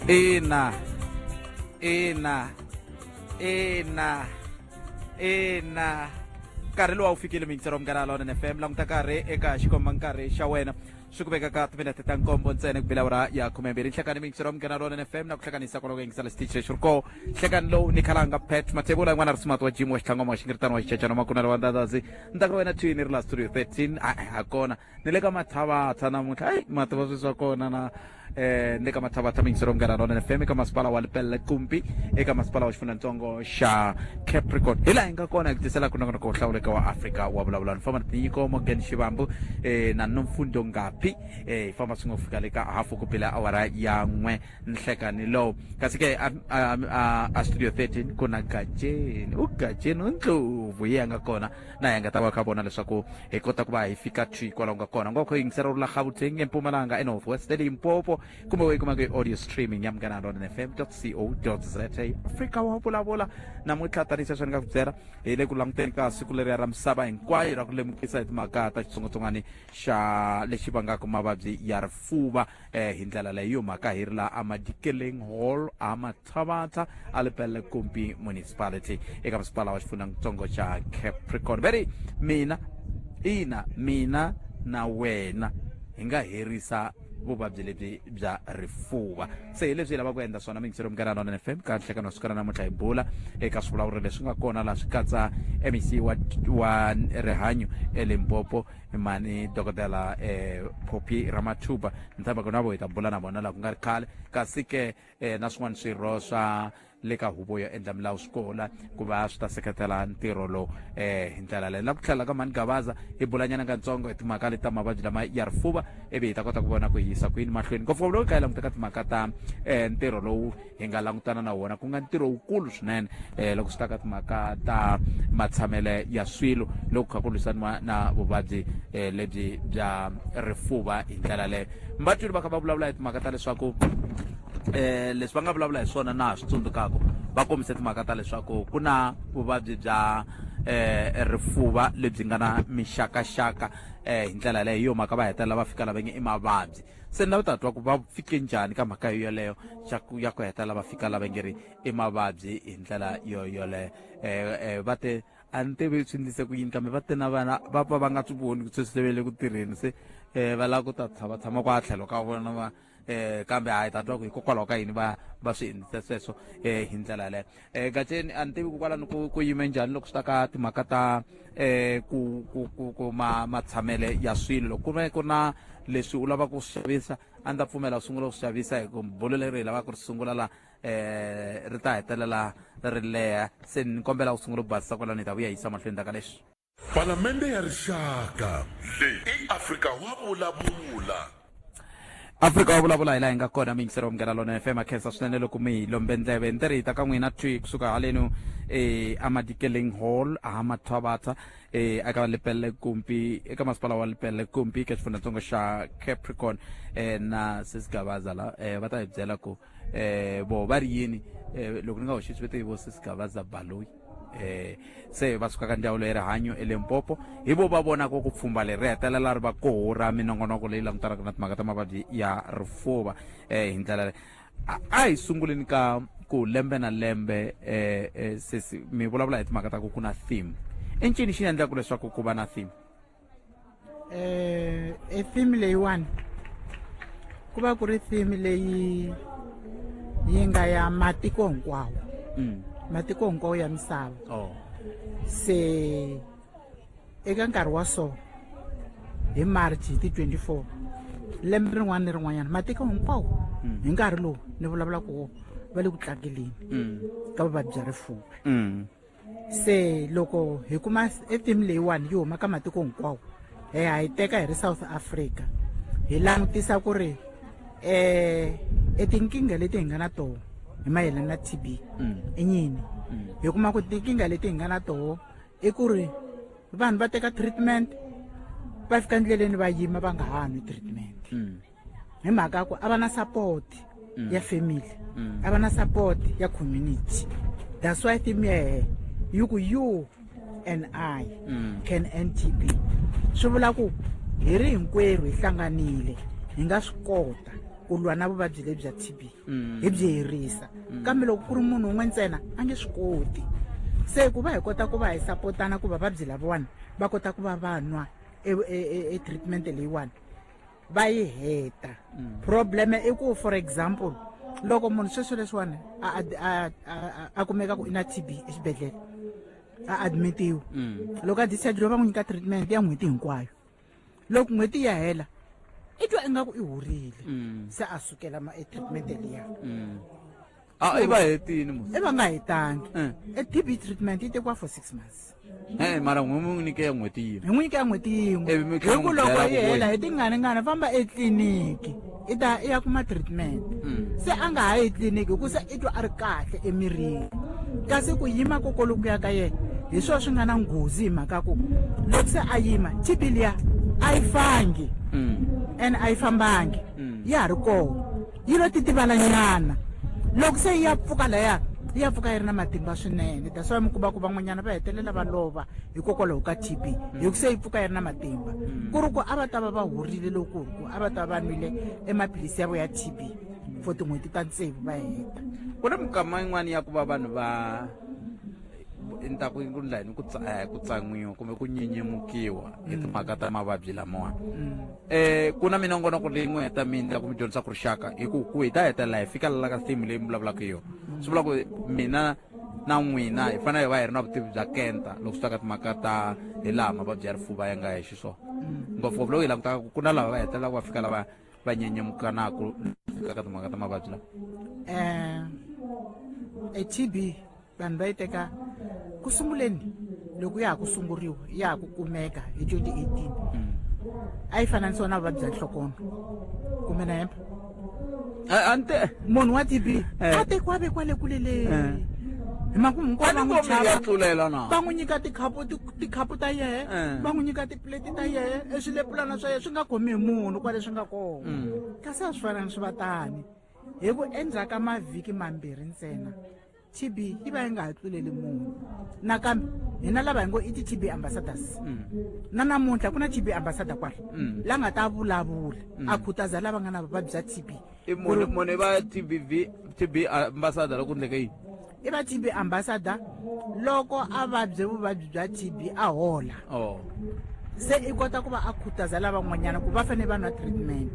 Ina, ina, ina, ina. Nkarhi lowu a wu fikile miyingiselo wa Munghana Lonene FM. Languta nkarhi eka xikomba nkarhi xa wena, swi ku veka ka timinete ta nkombo ntsena ku bela awara ya 12 nhlekani. Miyingiselo wa Munghana Lonene FM na ku hlanganisa kwaloku yingisela xitichi lexi ri koho nhlekani lowu ni khalanga Pat Mathebula, yin'wana ri smart wa Jim wa xitlhangoma wa xingiritano wa xichachana makunela wa ndadazi ntaka wena thwini ri la studio 13 a ha kona ni le ka Mathavatha namuntlha. Ayi, mativa sweswi swa kona na ni le ka Mathavatha, miyingiselo Munghana Lonene FM, eka masipala wa Lepelle Kumpi, eka masipala wa xifundzantsongo xa Capricorn, hi laha hi nga kona hi ku tisela ku nongonoko wo hlawuleka wa Afrika wa Vulavula. Ni famba na Tinyiko Morgan Xivambu na Nomfundo Ngaphi, hi famba swin'we ku fika le ka hafu ku bela awara ya 1 nhlekani lowu. Kasi ke a studio 13 ku na Gajeni, u Gajeni u Ndlovu, hi ya nga kona na hi nga ta va kha vona leswaku hi kota ku va hi fika thwi kwalaho nga kona ngopfu. Yingisela ri la Gauteng, eMpumalanga, eNorth West, eLimpopo, kumbe u yi kumaka hi audio streaming ya Munghana Lonene FM co za. Afrika wa Vulavula namuntlha, tanihi sweswo ni nga ku byela, hi le ku languteni ka siku leriya ra misava hinkwayo ra ku lemukisa hi timhaka ta xitsongwatsongwana xa lexi vangaka mavabyi ya rifuva. Hi ndlela leyi yo mhaka hi ri la aMadikeleng Hall, aMathavatha, a Lepelle Kumpi Municipality, eka masipala wa xifundzantsongo xa Capricorn. Ve ri mina, ina, mina na wena hi nga herisa vuvabyi lebyi bya rifuva. Se hi leswi hi lavaka ku endla swona, mingisero Munghana Lonene FM, ka nhlekano wa siku ra namuntlha. Hi bula eka swivulavuri leswi nga kona laha, swi katsa MEC wa rihanyo eLimpopo, mani dokodela Phophi Ramathuba. Ni tshemba ku na vo hi ta bula na vona laha ku nga ri khale. Kasi ke na swin'wana swirho swa le ka huvo yo endla milawu swi kola ku va swi ta seketela ntirho lowu hi ndlela leyi. Na ku tlhela ka mani Gavaza, hi bulanyana katsongo hi timhaka leti ta mavabyi lama ya rifuva, ivi hi ta kota ku vona ku hi yisa kwini mahlweni, ngopfungopfu loko hi kha hi languta ka timhaka ta ntirho lowu hi nga langutana na wona, ku nga ntirho wukulu swinene loko swi ta ka timhaka ta matshamele ya swilo loko kha ku lwisaniwa na vuvabyi lebyi bya rifuva hi ndlela leyo. Mbatwini va kha va vulavula hi timhaka ta leswaku leswi va nga vulavula hi swona na ha swi tsundzukaka, va kombise timhaka ta leswaku ku na vuvabyi bya rifuva lebyi nga na mixakaxaka hi ndlela yaleyo. Hi yo mhaka va hetelela va fika lava nge i mavabyi. Se ni lava ta twa ku va fike njhani ka mhaka yo yoleyo xa ku ya ku hetelela va fika lava nge ri i mavabyi hi ndlela yo yoleyo. Va te a ni tivi swi endlise ku yini, kambe va te na vana va pfa va nga swi voni ku sweswi se ve le ku tirheni, se va lava ku ta tshama tshama kwa tlhelo ka vona va kambe hayi, ta twa ku hikokwalaho ka yini va swi endlise sweswo hi ndlela yaleyo. Gaceni, a ni tivi ku kwalano ku yime njhani loko swi ta ka timhaka ta ku ma matshamele ya swilo. Loko ku ve ku na leswi u lavaka ku swi xavisa, a ni ta pfumela u sungula ku swi xavisa, hi ku bulo leri hi lavaka ku ri sungula la ri ta hetelela ri leha. Se ni kombela u sungula ku basisa kwalano, hi ta vuya yisa mahlweni ta ka leswi. Palamende ya Rixaka. Leyi i Afrika wa Vulavula. Afrika wa Vulavula, hi laha hi nga kona, miyingiseri wa Munghana Lona FM. A khensa swinene loko mi hi lombe ndleve. Ni ri hi ta ka n'wina thwi kusuka halenu aMadikeleng Hall, a Mathavatha, eka Lepelle Kumpi, eka masipala wa Lepelle Kumpi, eka xifundzantsongo xa Capricorn, na Sesigabaza la va ta hi byela ku vo va ri yini. Loko ni nga hoxi swi vete vo Sesigabaza Baloyi, se va suka ka ndzawulo ya rihanyo eLimpopo. Hi vo va vonaka ku pfhumba leri ri hetelela ri va koho ra minongonoko leyi langutanaka na timhaka ta mavabyi ya rifuva hi ndlela leyi. A hi sunguleni ka ku lembe na lembe sesi mi vulavula hi timhaka ta ku ku na theme. I ncini xi endlaka leswaku ku va na theme? E theme leyiwani ku va ku ri theme leyi yi nga ya matiko hinkwawo, matiko hinkwawo ya misava. Se eka nkarhi wa so, hi March hi ti 24 lembe rin'wana ni rin'wanyana, matiko hinkwawo hi nkarhi lowu ni vulavulaka wo va le ku tlangeleni ka vuvabyi bya rifuva. Se loko hi kuma e theme leyiwani yi huma ka matiko hinkwawo, hi ya hi teka hi ri South Africa, hi langutisa ku ri e tinkingha leti hi nga na toho hi mayelana na TB i yini. Hi kuma ku tinkingha leti hi nga na toho i ku ri vanhu va teka treatment, va fika ndleleni va yima, va nga ha nwi treatment, hi mhaka ya ku a va na support ya family, a va na support ya community. That's why theme yehe yi ku "You and I can end TB". Swi vula ku hi ri hinkwerhu hi hlanganile hi nga swi kota. Ku lwa na vuvabyi lebyi bya TB hi byi herisa, kambe loko ku ri munhu un'we ntsena a nge swi koti. Se ku va hi kota ku va hi sapotana ku vavabyi lavawani va kota ku va va nwa e treatment leyiwani va yi heta. Problem i ku, for example, loko munhu sweswo leswiwani a kumeka ku i na TB exibedhlele, a admitiwa, loko a discharge va n'wi nyika treatment ya n'hweti hinkwayo. Loko n'hweti ya hela, i twa ingaku i horile, se a sukela ma e treatment liya. A i va hetini musi? I va nga hetangi. E TB treatment yi tekiwa for 6 months. Mara n'wi n'wi nyike ya n'hweti yin'we? Hi n'wi nyika n'hweti yin'we. Ivi mi tlhela hi ku n'wi loko byela yi ku hela hi tinganingani, famba etliliniki, i ta i ya kuma treatment. Se a nga ha yi tliliniki hi ku se i twa a ri kahle emirini, kasi ku yima kokolokuya ka yena hi swona swi nga na nghozi, hi mhaka ku loko se a yima, TB liya a yi fangi and a yi fambangi, ya ha ri kona, yi lo titivala nyana. Loko se yi ya pfuka laya, yi ya pfuka yi ri na matimba swinene. That's why mi kuma ku van'wanyana va hetelela va lova hikokwalaho ka TB, hi ku se yi pfuka yi ri na matimba, ku ri ku a va ta va va horile loko ku ri ku a va ta va va nwile emaphilisi ya vo ya TB for tin'hweti ta tsevu va heta. Ku na mikama yin'wana ya ku va vanhu va ni ta ku ku ndla yini, ku tsan'wiwa kumbe ku nyenyemukiwa hi timhaka ta mavabyi lamawani. Ku na minongonoko leyi n'wi heta mi endla ku mi dyondzisa ku rixaka hi ku ku hi ta hetelela hi fika la ka theme leyi mi vulavulaka hi yona. Swi vula ku mina na n'wina hi fanele hi va hi ri na vutivi bya kenta loko swi ta ka timhaka ta hi laha mavabyi ya rifuva ya nga ya xiswona, ngopfungopfu loko hi langutaka ku na lava va hetelelaka va fika lava va nyenyemukanaku fika ka timhaka ta mavabyi lawa. E TB vanhu va yi teka ku sunguleni, loko ya ha ku sunguriwa, ya ha ku kumeka hi 2018, a yi fananisiwa na vuvabyi bya nhlokono kumbe na hemba. A ni te Munhu wa TB a tekiwa vekiwa le kule le, hi makumu A hinkwavo ni va n'wi ngo mi ya chava. tlulela na Va n'wi nyika tikhapu, tikhapu ta yehe, va n'wi nyika tipuleti ta yehe, eswilepulana swa yehe swi nga khomi hi munhu kwale swi nga kona, kasi a swi fanani swi va tani, hi ku endzhaku ka mavhiki 2 ntsena TB yi va yi nga ha tluleli munhu. Nakambe hina lava hi ngo i ti-TB ambassadors, na namuntlha ku na TB ambassador kwala la nga ta vulavula a khutaza lava nga na vuvabyi bya TB. I munhu i va TBV TB ambassador loko ku endleke yini? I va TB ambassador loko a vabye vuvabyi bya TB a hola, se i kota ku va a khutaza lavan'wanyana ku va fanele va nwa treatment,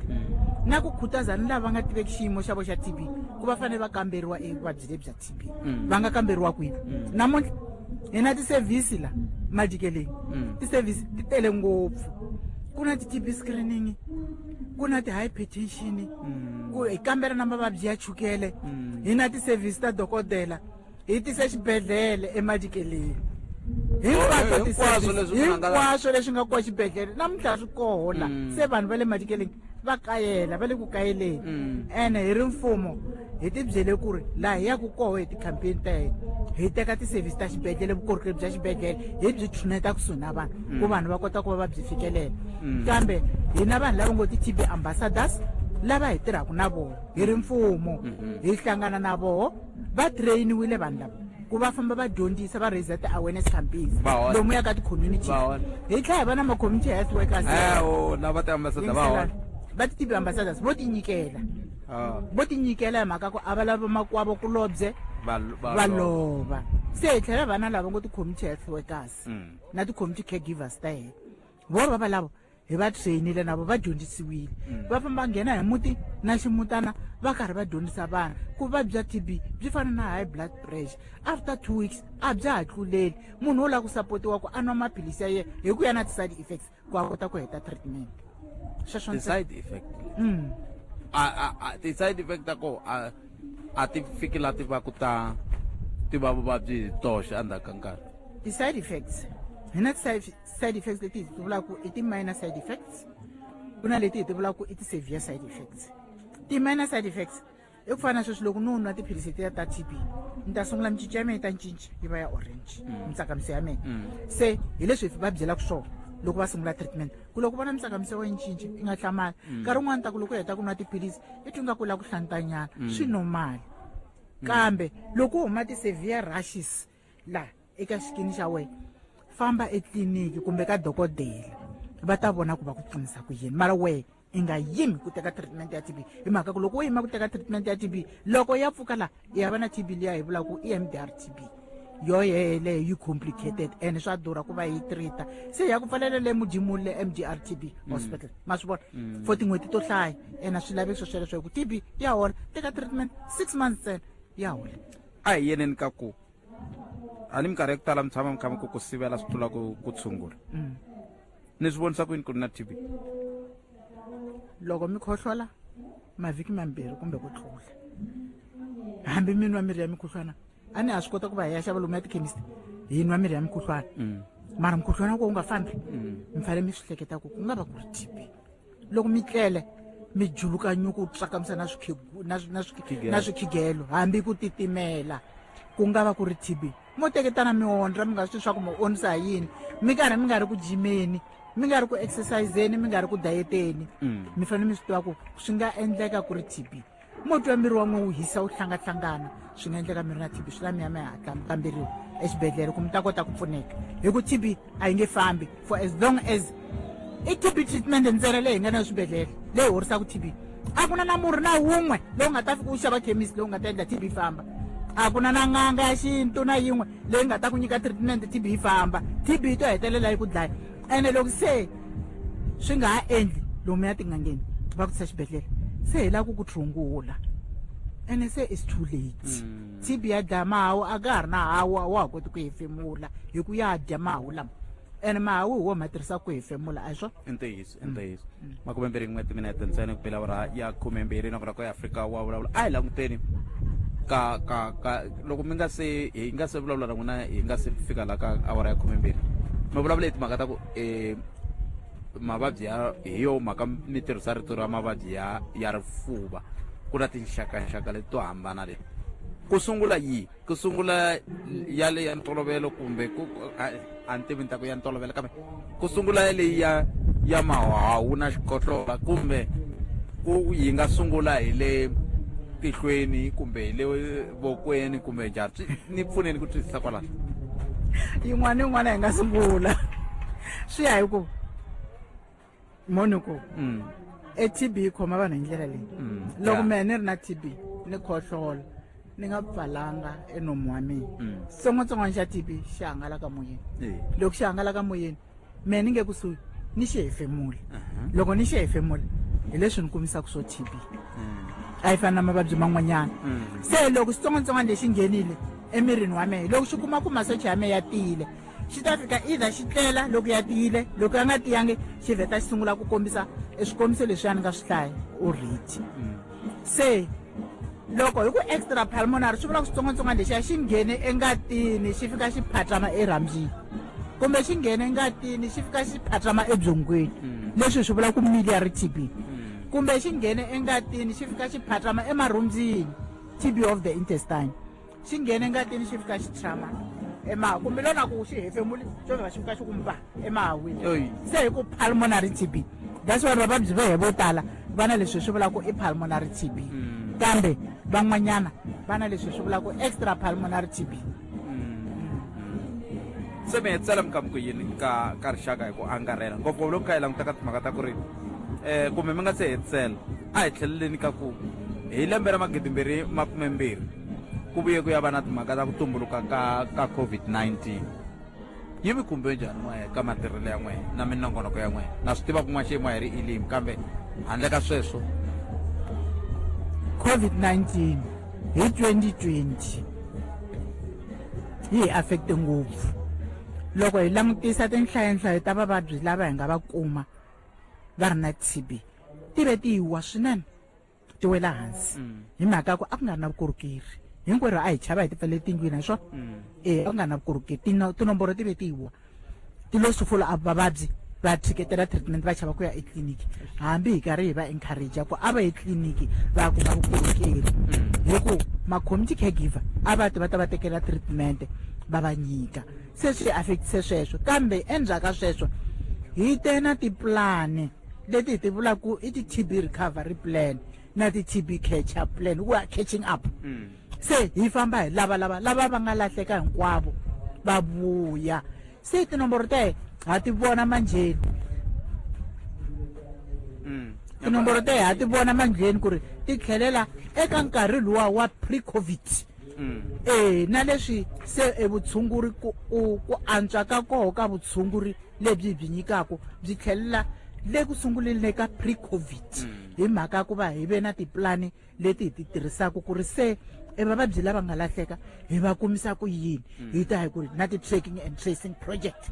na ku khutaza ni lava nga tiveki xiyimo xa vo xa TB ku va fanele va kamberiwa e vuvabyi lebyi bya TB. Va nga kamberiwa kwini? Namuntlha hi na ti-service la madikeleni, ti-service ti tele ngopfu. Ku na ti-TB screening, ku na ti-hypertension, ku hi kambela na mavabyi ya chukele. Hi na ti-service ta dokodela, hi tise xibedhlele emadikeleni hinkwato. Hinkwaswo leswi munhu a nga Hinkwaswo leswi nga koho xibedhlele namuntlha swi koho la. Se vanhu va le madikeleni va kayela, va le ku kayeleni. Ene hi ri mfumo hi ti byele ku ri laha hi yaku koho hi ti-campaign ta hina, hi teka ti-service ta xibedhlele, vukorhokeri bya xibedhlele hi byi tshuneta kusuhi na vanhu, ku vanhu va kota ku va va byi fikelela. Kambe hina vanhu lava ngo ti-TB ambassadors lava hi tirhaka na vona hi ri mfumo, hi hlangana na voho, va trainiwile vanhu lava ku va famba va dyondzisa, va raise ti-awareness campaigns Va hola. lomuya ka ti-community. Va hola. Hi tlhela hi va na ma-community health workers. O lava ti-ambassador va hola? Va ti-TB ambassadors vo tinyikela. Vo tinyikela hi mhaka ku a va lava makwavo kulobye va va lova. Se hi tlhela va na lava ngo ti-community health workers na ti-community caregivers ta hina. Vo va valavo hi va trainile, navo va dyondzisiwile, va famba va nghena hi muti na ximutana, va karhi va dyondzisa vanhu ku vuvabyi bya TB byi fana na high blood pressure, after 2 weeks a bya ha tluleli munhu wo lava ku sapotiwa ku a nwa maphilisi ya yena hi ku ya na ti-side effects, ku a kota ku heta treatment sweswo ntsena. Ti-side effect a ti-side effect ta koho a ti fiki la ti va ku ta ti va vuvabyi hi toxe endzhaku ka nkarhi? Ti-side effects, hi na ti-side effects leti hi ti vulaka i ti-minor side effects, ku na leti hi ti vulaka i ti-severe side effects. Ti-minor side effects i ku fana na sweswi loko no nwa tiphilisi letiya ta TB, ni ta sungula micinco ya mina yi ta cinca yi va ya orange, mitsakamiso ya mina. Se hi leswi va byelaka swona loko va sungula treatment, ku loko vona mitsakamiso ya wena yi cinca, i nga hlamali. Nkarhi wun'wani ta ku loko u heta ku nwa tiphilisi i twi nga ku la ku hlantanyana, swi normal. Kambe loko u huma ti-severe rashes la eka xikini xa wena, famba etliliniki kumbe ka dokodela, va ta vona ku va ku pfunisa ku yini. Mara wehe I nga yimi ku teka treatment ya TB, hi mhaka ku loko wo yima ku teka treatment ya TB, loko ya pfuka la ya va na TB liya hi vulaka ku i MDR TB, yo yeleyo yi complicated and swa durha ku va yi treata. Se ya ku pfalela le mujimuni le MDR TB hospital, ma swi vona, for tin'hweti to hlaya, and a swi laveki swo sweleswo hi ku TB ya hola. Teka treatment 6 months ntsena, ya hola. A hi yeneni ka ku a ni minkarhi ya ku tala mi tshama mi kha mi ku ku sivela swi tlula ku tshungula. Ni swi vonisa ku yini ku ri na TB? Loko mi khohlola mavhiki mambirhi kumbe ku tlula, hambi mi nwa mirhi ya mikhuhlwana, a ni ha swi kota ku va hi ya xava lomu ya tikhemisi hi nwa mirhi ya mikhuhlwana, mara mukhuhlwana ku wu nga fambi, mi fanele mi swi hleketa ku ku nga va ku ri TB. Loko mi tlele mi juluka nyuku, u tsakamisa na na swikhigelo, hambi ku titimela, ku nga va ku ri TB. Mo teketana mi ondla, mi nga swi tivi swa ku mi ondzisa hi yini, mi karhi mi nga ri ku jimeni, mi nga ri ku exerciseni, mi nga ri ku dayeteni, mi fanele mi swi tiva ku swi nga endleka ku ri TB. Mo twa miri wa n'we wu hisa, wu hlangahlangana, swi nga endleka mi ri na TB. Swi la mi ya mi hatla mi kamberiwa exibedhlele ku mi ta kota ku pfuneka, hi ku TB a yi nge fambi for as long as i TB treatment ntsena leyi hi nga na swibedhlele leyi horisaka TB. A ku na na murhi na wun'we lowu nga ta fika u xava khemisi lowu nga ta endla TB famba. A ku na na n'anga ya xintu na yin'we leyi nga ta ku nyika treatment TB yi famba. TB yi to hetelela yi ku dlaya. Ene loko se swi nga ha endli, lomu ya tin'angeni va ku tisa xibedhlele, se hi lava ku ku tshungula, ene se is too late. TB ya dlaya mahawu, a ka ha ri na hawu, a wa ha koti ku hefemula hi ku ya dya mahawu lama, ene mahawu hi wo ma tirhisaka ku hefemula, a hi swona? I ntiyiso, i ntiyiso. 21 timinete ntsena ku bela awara ya 12, nakona ko ya Afrika wa vulavula. A hi languteni ka ka ka loko mi nga se hi nga se vulavula na n'wina, hi nga se fika la ka awara ya 12, mi vulavula hi timhaka ta ku mavabyi ya hi yo mhaka mi tirhisa rito ra mavabyi ya rifuva, ku na tinxakanxaka leti to hambana leti. Ku sungula yi ku sungula ya le ya ntolovelo, kumbe ku a ni tivi ni ta ku ya ntolovelo, kambe ku sungula ya leyi ya mahawu na xikotlola, kumbe ku yi nga sungula hi le tihlweni kumbe hi le vokweni kumbe njhani? Ni pfuneni ku twisisa kwalano. Yin'wana na yin'wana yi nga sungula, swi ya hi ku moni ku e TB yi khoma vanhu hi ndlela leyi. Loko mehe ni ri na TB, ni khohlola ni nga pfalanga enomu wa mina, xitsongwatsongwana xa TB xi hangalaka moyeni. Loko xi hangalaka moyeni, mehe ni nge kusuhi ni xi hefemula. Loko ni xi hefemula, hi leswi ni kumisaka swo TB a yi fani na mavabyi man'wanyana. Se loko xitsongwatsongwana lexi nghenile emirini wa mehe, loko xi kuma ku masocha ya mehe ya tiyile, xi ta fika either xi tlela loko ya tiyile, loko ya nga tiyangi, xi vheta xi sungula ku kombisa swikombiso leswiya ni nga swi hlaya already. Se loko hi ku extra pulmonary, swi vula ku xitsongwatsongwana lexiya xi nghene engatini, xi fika xi phatlama erhambyini, kumbe xi nghene engatini, xi fika xi phatlama ebyongweni, leswi swi vula ku miliary TB, kumbe xi nghene engatini, xi fika xi phatlama emarhumbyini, TB of the intestine, xi nghene engatini, xi fika xi tshama emaha, kumbe lona ku xi hefemuli, xo fika xi fika xi ku mba emahawini, se hi ku pulmonary TB. That's why vavabyi va he vo tala va na leswi swi vulaka i pulmonary TB, kambe van'wanyana va na leswi swi vulaka extra pulmonary TB. Se mi hetisela mi ku yini ka rixaka hi ku angarhela, ngopfu loko kha hi languta ka timhaka ta ku ri kumbe mi nga se hetisela, a hi tlheleleni ka ku hi lembe ra 2020 ku vuye ku ya va na timhaka ta ku tumbuluka ka COVID-19. Yi mi khumbe njhani n'we ka matirhelo ya n'we na minongonoko ya n'we? Na swi tiva ku n'waxemu a hi ri ilimi, kambe handle ka sweswo? COVID-19 hi 2020 yi hi affecte ngopfu. Loko hi langutisa tinhlayanhlayo ta vavabyi lava hi nga va kuma va ri na TB, ti ve ti wa swinene, ti wela hansi, hi mhaka ya ku a ku nga ri na vukorhokeri, hinkwerhu a hi chava, hi ti pfalele tindlwini, hi swona? E a ku nga ri na vukorhokeri, tinomboro ti ve ti wa, ti lo swi follow up, vavabyi va tshiketela treatment, va chava ku ya etliliniki, hambi hi karhi hi va encourage ku a va etliliniki va ya kuma vukorhokeri, hi ku ma-community caregiver a va ti va ta va tekela treatment va va nyika. Se swi affectise sweswo, kambe endzhaku ka sweswo hi te na tipulani leti hi ti vulaka i ti-TB recovery plan na ti-TB catch up plan. We are catching up. Se hi famba hi lava lava lava va nga lahleka hinkwavo va vuya. Se tinomboro ta hina ha ti vona manjheni. Tinomboro te ha ti vona mandleni ku ri ti tlhelela eka nkarhi luwa wa pre-COVID. E na leswi se e vutshunguri ku ku antswa ka koho ka vutshunguri lebyi hi byi nyikaku byi tlhelela le ku sunguleni le ka pre-COVID, hi mhaka ya ku va hi ve na tipulani leti hi ti tirhisaka ku ri se e vavabyi lava nga lahleka hi va kumisa ku yini. Hi ta hi ku ri na ti-tracking and tracing project,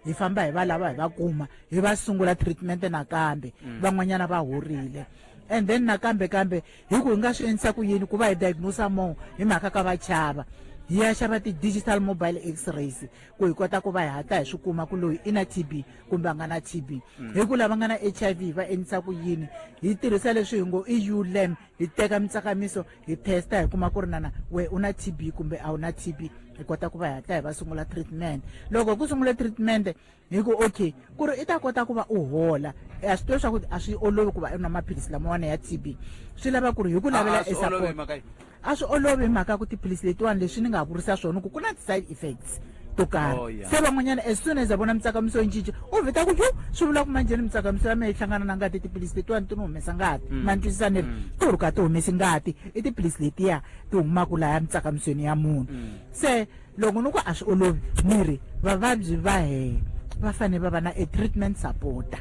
hi famba hi va lava, hi va kuma, hi va sungula treatment nakambe. Van'wanyana va horile. And then nakambe kambe hi ku hi nga swi endlisa ku yini ku va hi diagnose more, hi mhaka ka va chava, hi ya xava ti-digital mobile x-rays ku hi kota ku va hi hatla hi swi kuma ku loyi i na TB kumbe a nga na TB. Hi ku lava nga na HIV va endlisa ku yini? Hi tirhisa leswi hi ngo i ulem, hi teka mitsakamiso, hi testa, hi kuma ku ri nana we u na TB kumbe a wu na TB, hi kota ku va hi hatla hi va sungula treatment. Loko ku sungula treatment, hi ku okay, ku ri i ta kota ku va u hola. A swi tivi swa ku a swi olovi ku va u nwa maphilisi lamawani ya TB, swi lava ku ri hi ku lavela A swi olovi hi mhaka yini? A swi olovi hi mhaka ku tiphilisi letiwani, leswi ni nga vurisa swona, ku ku na ti-side effects to karhi. Se van'wanyana, as soon as a vona mitsakamiso yi cinca, u vheta ku yu swi vula ku manjheni mitsakamiso ya mehe yi hlangana na ngati, tiphilisi letiwani ti ni humesa ngati. Ma ni twisisa ni ri ku ri ka ti humesi ngati, i tiphilisi letiya ti humaka laya mitsakamisweni ya munhu. Se loko ni ku a swi olovi, ni ri vavabyi va hehe va fanele va va na a treatment supporter,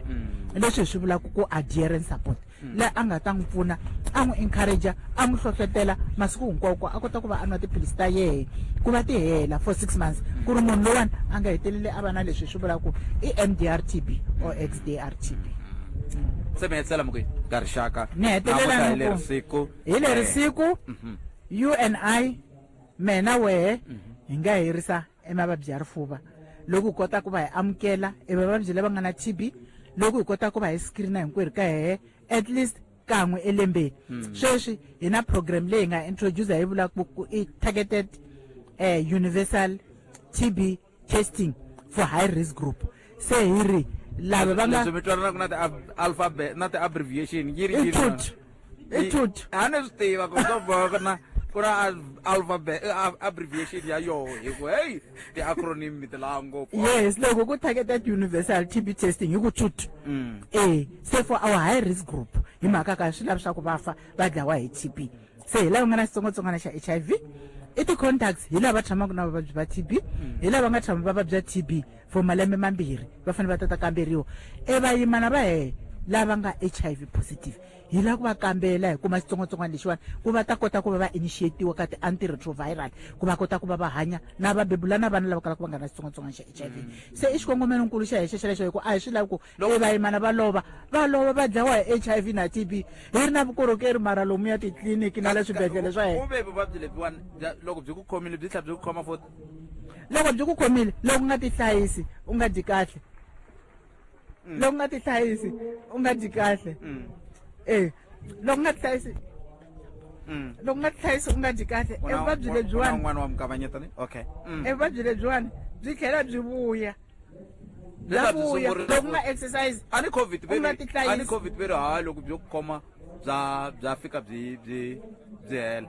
leswi hi swi vulaka ku adherence support, laha a nga ta n'wi pfuna, a n'wi encourage, a n'wi hlohlotela masiku hinkwawo ku a kota ku va a nwa tiphilisi ta yehe ku va ti hela for 6 months, ku ri munhu lowani a nga heteleli a va na leswi hi swi vulaka ku i MDR TB or XDR TB. Se mi hetisela mi ku yini ka rixaka? Ni hetelela Namuntlha ni hi leri ku siku. Hi leri siku, you and I, mina wehe, hi nga herisa emavabyi ya rifuva loko hi kota ku va hi amukela e vavabyi lava nga na TB, loko hi kota ku va hi screena hinkwerhu ka hehe at least kan'we elembeni. Sweswi hi na program leyi hi nga introduce, hi vulaka ku i targeted universal TB testing for high risk group. Se hi ri lava va nga Leswi mi twananaka na ti-alphabet na ti-abbreviation yi ri I yini? TUT. I TUT. A ni swi tiva ku swo boha ku na alphabet abbreviation ya yoho, hi ku hey, ti-acronym mi ti lava ngopfu. Yes, loko ku targeted universal TB testing, hi ku TUT. Se for our high risk group, hi mhaka ka swi lava swa ku va fa va dlawa hi TB, se hi lava nga na xitsongwatsongwana xa HIV, i ti-contacts, hi lava tshamaka na vavabyi va TB, hi lava nga tshama va vabya TB for malembe 2, va fanele va ta kamberiwa. E vayimana va hehe lava nga HIV positive, hi lava ku va kambela hi kuma xitsongwatsongwana lexiwani, ku va ta kota ku va va initiatiwa ka ti-antiretroviral, ku va kota ku va va hanya na va bebula na vana lava kalaka va nga na xitsongwatsongwana xa HIV. Se i xikongomelonkulu xa hexe xelexo, hi ku a hi swi lavi ku e vayimana va lova, va lova va dlawa hi HIV na TB, hi ri na vukorhokeri mara lomuya titliliniki na le swibedhlele swa hina. Ku ve vuvabyi lebyiwani loko byi ku khomile, byi tlhela byi ku khoma for Loko byi ku khomile, loko u nga tihlayisi, u nga dyi kahle, loko u nga tihlayisi, u nga dyi kahle, e loko u nga tihlayisi, loko u nga tihlayisi, u nga dyi kahle, e vuvabyi lebyiwani Un'wana wa mi kavanyeta ni okay. E vuvabyi lebyiwani byi tlhela byi vuya, bya Byi tlhela byi vuya sungurile. Loko u nga exercise, A ni COVID u nga veri, tihlayisi. a ni COVID veri hayi, loko byo ku khoma bya fika byi hela,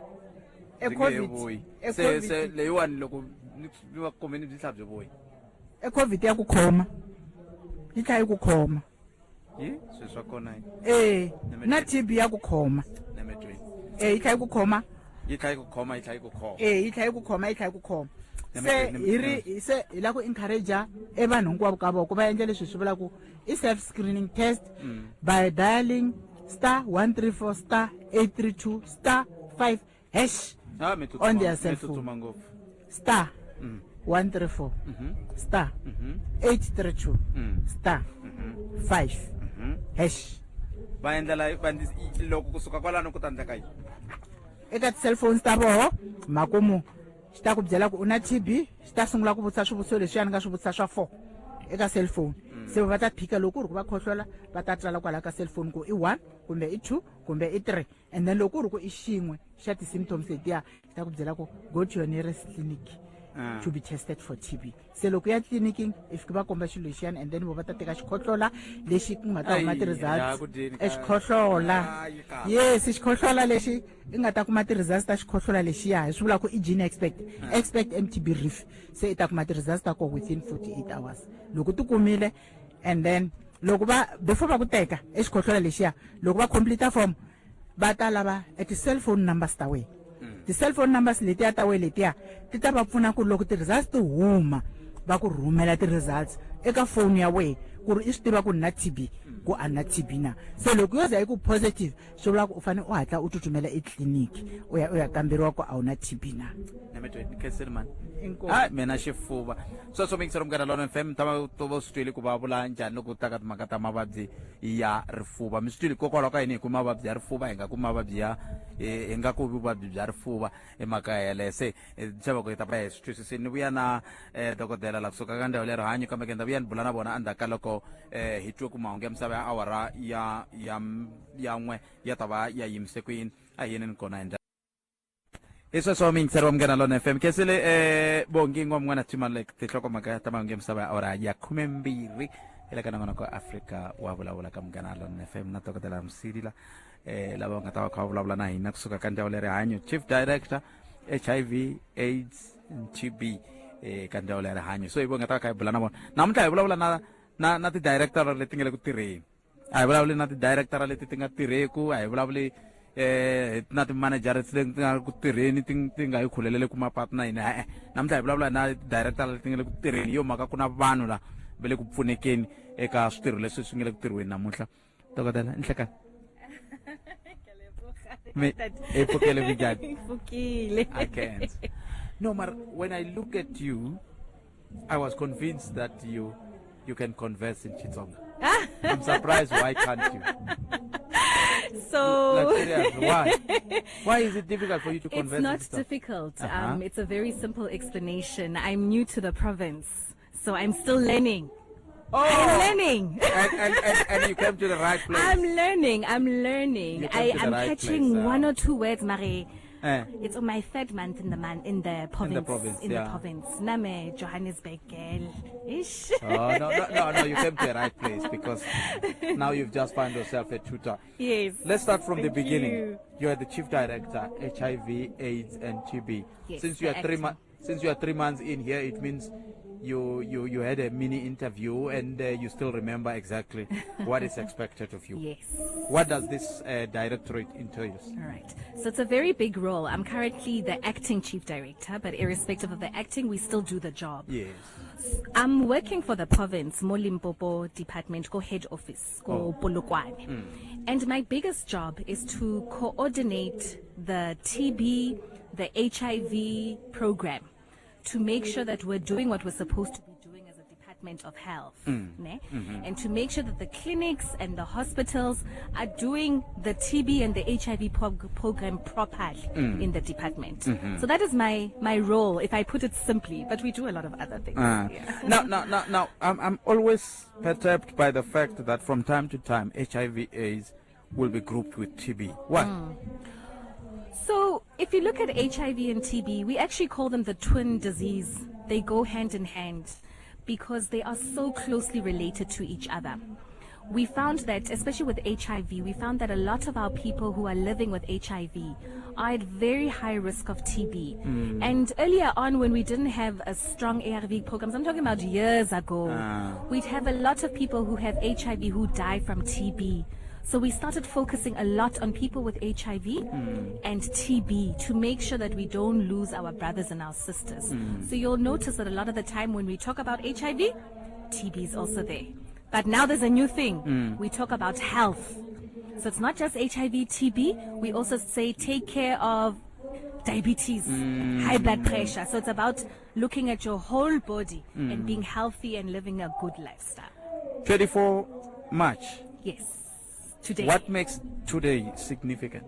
E byi nge he COVID. vuyi. E Se COVID. se leyiwani loko ni va khomini, byi tlhela byi vuya. E COVID ya ku khoma, yi tlhela yi ku khoma. Yi swilo swa kona yi E na TB ya ku khoma. Nemetweni. E yi tlhela yi ku khoma. Yi tlhela yi ku khoma, yi tlhela yi ku khoma. E yi tlhela yi ku khoma, yi tlhela yi ku khoma. Se hi ri se hi lava ku encourage e vanhu hinkwavo ka vona ku va endla leswi hi swi vulaka i self screening test by dialing *134*832*5# Ah, mi on their mi cell phone. Tsutsuma ngopfu. *134*832*5#. Va endlela va loko kusuka kwalano ku ta endleka yini? Eka ti-cellphones ta voho, makumu xi ta ku byela ku u na TB, xi ta sungula ku vutisa swivutiso leswiya ni nga swi vutisa swa four eka cellphone. Se va ta phika, loko ku ri ku va khohlola, va ta tsala kwalaya ka cellphone ku i one kumbe i two kumbe i three. And then loko ku ri ku i xin'we xa ti-symptoms letiya, xi ta ku byela ku go to your nearest clinic to be tested for TB. Se loko ya tliliniking, i fike va komba xilo lexiyani, and then vo va ta teka xikhohlola lexi ku nga ta huma Ayi, ya ti-results. ku dyeni E xikhohlola. Ayi, kahle. Yes, xikhohlola lexi i nga ta kuma ti-results ta xikhohlola lexiya, hi swi vulaka ku i GeneXpert, Xpert MTB RIF. Se i ta kuma ti-results ta koho within 48 hours. Loko ti kumile, and then Loko va before va ku teka exikhohlola lexiya, loko va complete form va ta lava e ti-cellphone numbers ta wena. Ti-cellphone numbers letiya ta wena letiya ti ta va pfuna ku loko ti-results ti huma va ku rhumela ti-results eka foni ya wena ku ri i swi tiva ku ni na TB ku a na TB na. Se loko yo za yi ku positive, swi vula ku u fanele u hatla u tsutsumela etliliniki u ya u ya kamberiwa ku a wu na TB na. Nametweni khenseni mani. Hayi, mina xifuva sweswo. Mixero Munghana Lona FM, tama to va swi twile ku va vula njhani loko ta ka timhaka ta mavabyi ya rifuva. Mi swi twile hikokwalaho ka yini hi kuma mavabyi ya rifuva, hi nga kumi mavabyi ya hi nga ku vuvabyi bya rifuva emakaya yaleyo. Se xava ku hi ta va hi swi twisisini. Ni vuya na dokodela la kusuka ka ndhawu ya rihanyo, kambe ke ni ta vuya ni bula na vona endzhaku ka loko hi twe ku mahungu ya misava ya awara ya 1 ya ta va ya yimise ku yini. A hi yeneni kona hi ndlela hi sweswo. Miyingiseri wa Munghana Lona FM, khensile Bongi N'wam'wana Thimalek. Tinhlokomhaka ta mahungu ya misava ya awara ya 12 hi le ka nongonoko Afrika wa Vulavula ka Munghana Lona FM, na dokodela Msilila lava va nga ta va kha va vulavula na hina kusuka ka ndzawulo ya rihanyo, chief director HIV, AIDS and TB ka ndzawulo ya rihanyo. So hi vo nga ta va kha hi bula na vona namuntlha. Hi vulavula na ti-director leti nga le ku tirheni, a hi vulavuli na ti-director leti ti nga tirheku, a hi vulavuli na ti-manager leti ti nga ku tirheni ti nga hi khulelele ku mapatu na hina. E-e, namuntlha hi vulavula na ti-director leti nga le ku tirheni. Hi yo mhaka ku na vanhu la va le ku pfunekeni eka switirho leswi swi nga le ku tirhiweni namuntlha. Dokodela, nhlekani. Me e pfukele minjhani? Pfukile. I can't. No, mar when I look at you, I was convinced that you can converse in Xitsonga. I'm surprised, why can't you? So Like, seriously, why? Why is it difficult for you to It's converse not in Xitsonga? Difficult. It's a very simple explanation. I'm new to the province, so I'm still learning. Oh, I'm learning. And you came to the right place. I'm learning. I'm learning. You came I to the am right catching place, one or two words, Marie. Eh. It's on my third month in the province. Province, In yeah. the province. Name Johannesburg girl. Ish. Oh, no, you came to the right place because now you've just found yourself a tutor. Yes. Let's start from the Thank beginning. you. You are the chief director, HIV, AIDS, and TB. Yes, Since you the are three acting. Since you are 3 months in here, it means you had a mini interview and you still remember exactly what is expected of you. Yes. What does this directorate entails? All right. So it's a very big role. I'm currently the acting chief director, but irrespective of the acting, we still do the job. I'm working for the province, mo Limpopo department, go head office, go Polokwane. And my biggest job is to coordinate the TB, the HIV program to make sure that we're doing what we're supposed to be doing as a Department of Health. Ne? And to make sure that the clinics and the hospitals are doing the TB and the HIV program properly in the department. So that is my role, if I put it simply, but we do a lot of other things. Yeah. Now, I'm always perturbed by the fact that from time to time, HIV AIDS will be grouped with TB. Why? So, if you look at HIV and TB, we actually call them the twin disease. They go hand in hand because they are so closely related to each other. We found that, especially with HIV, we found that a lot of our people who are living with HIV are at very high risk of TB. And earlier on, when we didn't have a strong ARV programs, I'm talking about years ago, we'd have a lot of people who have HIV who die from TB. So we started focusing a lot on people with HIV and TB to make sure that we don't lose our brothers and our sisters. So you'll notice that a lot of the time when we talk about HIV, TB is also there. But now there's a new thing. We talk about health. So it's not just HIV, TB. We also say take care of diabetes, high blood pressure. So it's about looking at your whole body and being healthy and living a good lifestyle. 24 March. Yes. Today. What makes today significant?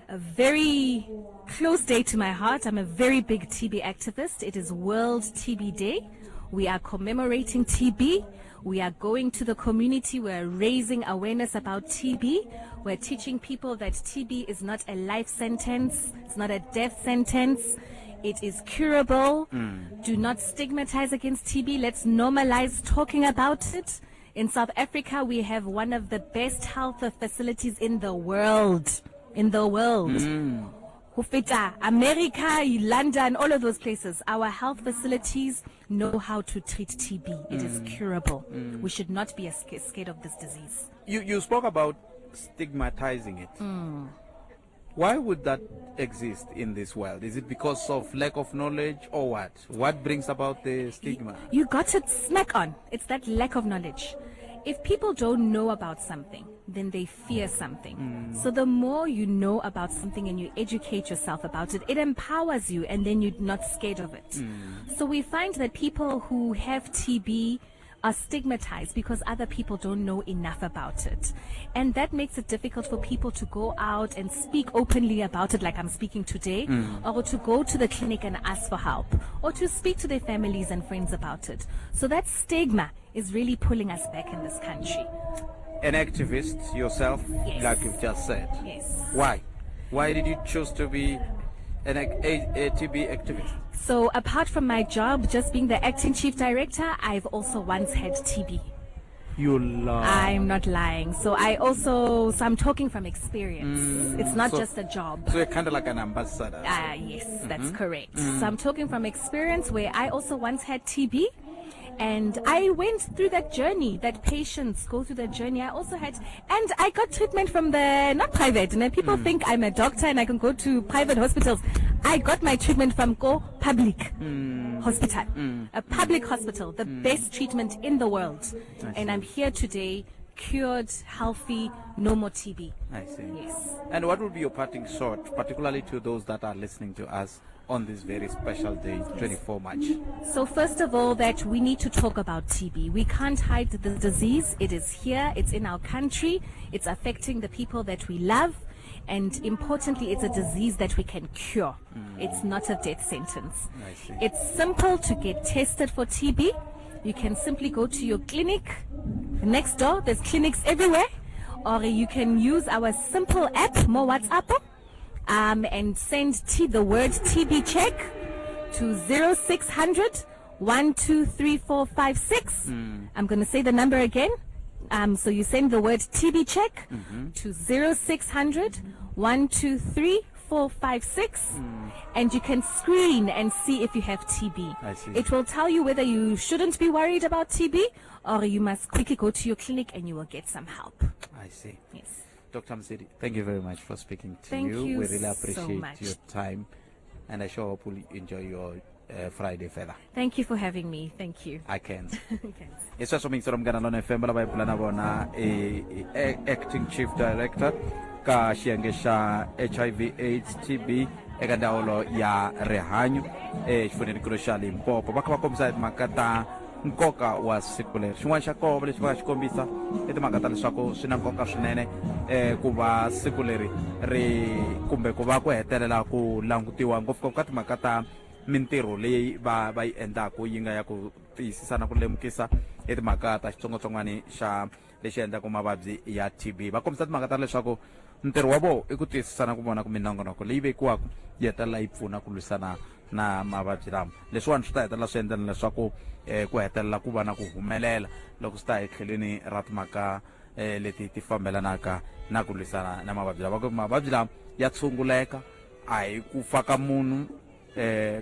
A very close day to my heart. I'm a very big TB activist. It is World TB Day. We are commemorating TB. We are going to the community. We're raising awareness about TB. We're teaching people that TB is not a life sentence. It's not a death sentence. It is curable. Do not stigmatize against TB. Let's normalize talking about it. In South Africa, we have one of the best health facilities in the world. In the world. Ho feta America, London, all of those places. Our health facilities know how to treat TB. It is curable. We should not be scared of this disease. You spoke about stigmatizing it. Why would that exist in this world? Is it because of lack of knowledge or what? What brings about the stigma? You got it smack on. It's that lack of knowledge. If people don't know about something, then they fear something. So the more you know about something and you educate yourself about it, it empowers you, and then you're not scared of it. So we find that people who have TB are stigmatized because other people don't know enough about it. And that makes it difficult for people to go out and speak openly about it like I'm speaking today, or to go to the clinic and ask for help, or to speak to their families and friends about it. So that stigma is really pulling us back in this country. An activist yourself, Yes. like you've just said. Yes. Why? Why did you choose to be an a TB activist? So apart from my job, just being the acting chief director, I've also once had TB. You lie. I'm not lying. So I'm talking from experience. It's not just a job. So you're kind of like an ambassador. Yes, that's correct. So I'm talking from experience where I also once had TB. And I went through that journey, that patients go through that journey. I also had, and I got treatment from the, not private. And then people think I'm a doctor and I can go to private hospitals. I got my treatment from Go Public Hospital, a public hospital, the best treatment in the world. And I'm here today, cured, healthy, no more TB. I see. Yes. And what would be your parting shot, particularly to those that are listening to us on this very special day, 24 March? So first of all, that we need to talk about TB. We can't hide the disease. It is here. It's in our country. It's affecting the people that we love. And importantly, it's a disease that we can cure. It's not a death sentence. I see. It's simple to get tested for TB. You can simply go to your clinic next door. There's clinics everywhere. Or you can use our simple app, Mo WhatsApp, and send the word TB check to 0600 123456. I'm going to say the number again. So you send the word TB check to 0600 123456, and you can screen and see if you have TB. I see. It will tell you whether you shouldn't be worried about TB or you must quickly go to your clinic and you will get some help. I see. Yes. Dr. Mosidi, thank you very much for speaking to Thank you. you We really so appreciate much. your time, and I sure hope you'll enjoy your Friday further. Thank you for having me. Thank you. I can't. Thanks. Hi sweswo muyingiseri Munghana Lona FM lava hi bula na vona i acting chief director ka xiyenge xa HIV AIDS TB eka ndzawulo ya rihanyo exifundzhenikulu xa Limpopo. Va kha va kombisa hi timhaka ta nkoka wa siku leri. Xin'wana xa kona lexi va nga xi kombisa i timhaka ta leswaku swi na nkoka swinene ku va siku leri ri kumbe ku va ku hetelela ku langutiwa ngopfungopfu ka timhaka ta mintirho leyi va yi endlaku yi nga ya ku tiyisisa na ku lemukisa hi timhaka ta xitsongwatsongwana xa lexi endlaka mavabyi ya TB. Va kombisa timhaka ta leswaku ntirho wa vona i ku tiyisisa na ku vona ku minongonoko leyi vekiwaka yi hetelela yi pfuna ku lwisana na mavabyi lama. Leswiwani swi ta hetelela swi endla leswaku ku hetelela ku va na ku humelela loko swi ta etlhelweni ra timhaka leti ti fambelanaka na ku lwisana na mavabyi lama. Va ku mavabyi lama ya tshunguleka, a hi ku fa ka munhu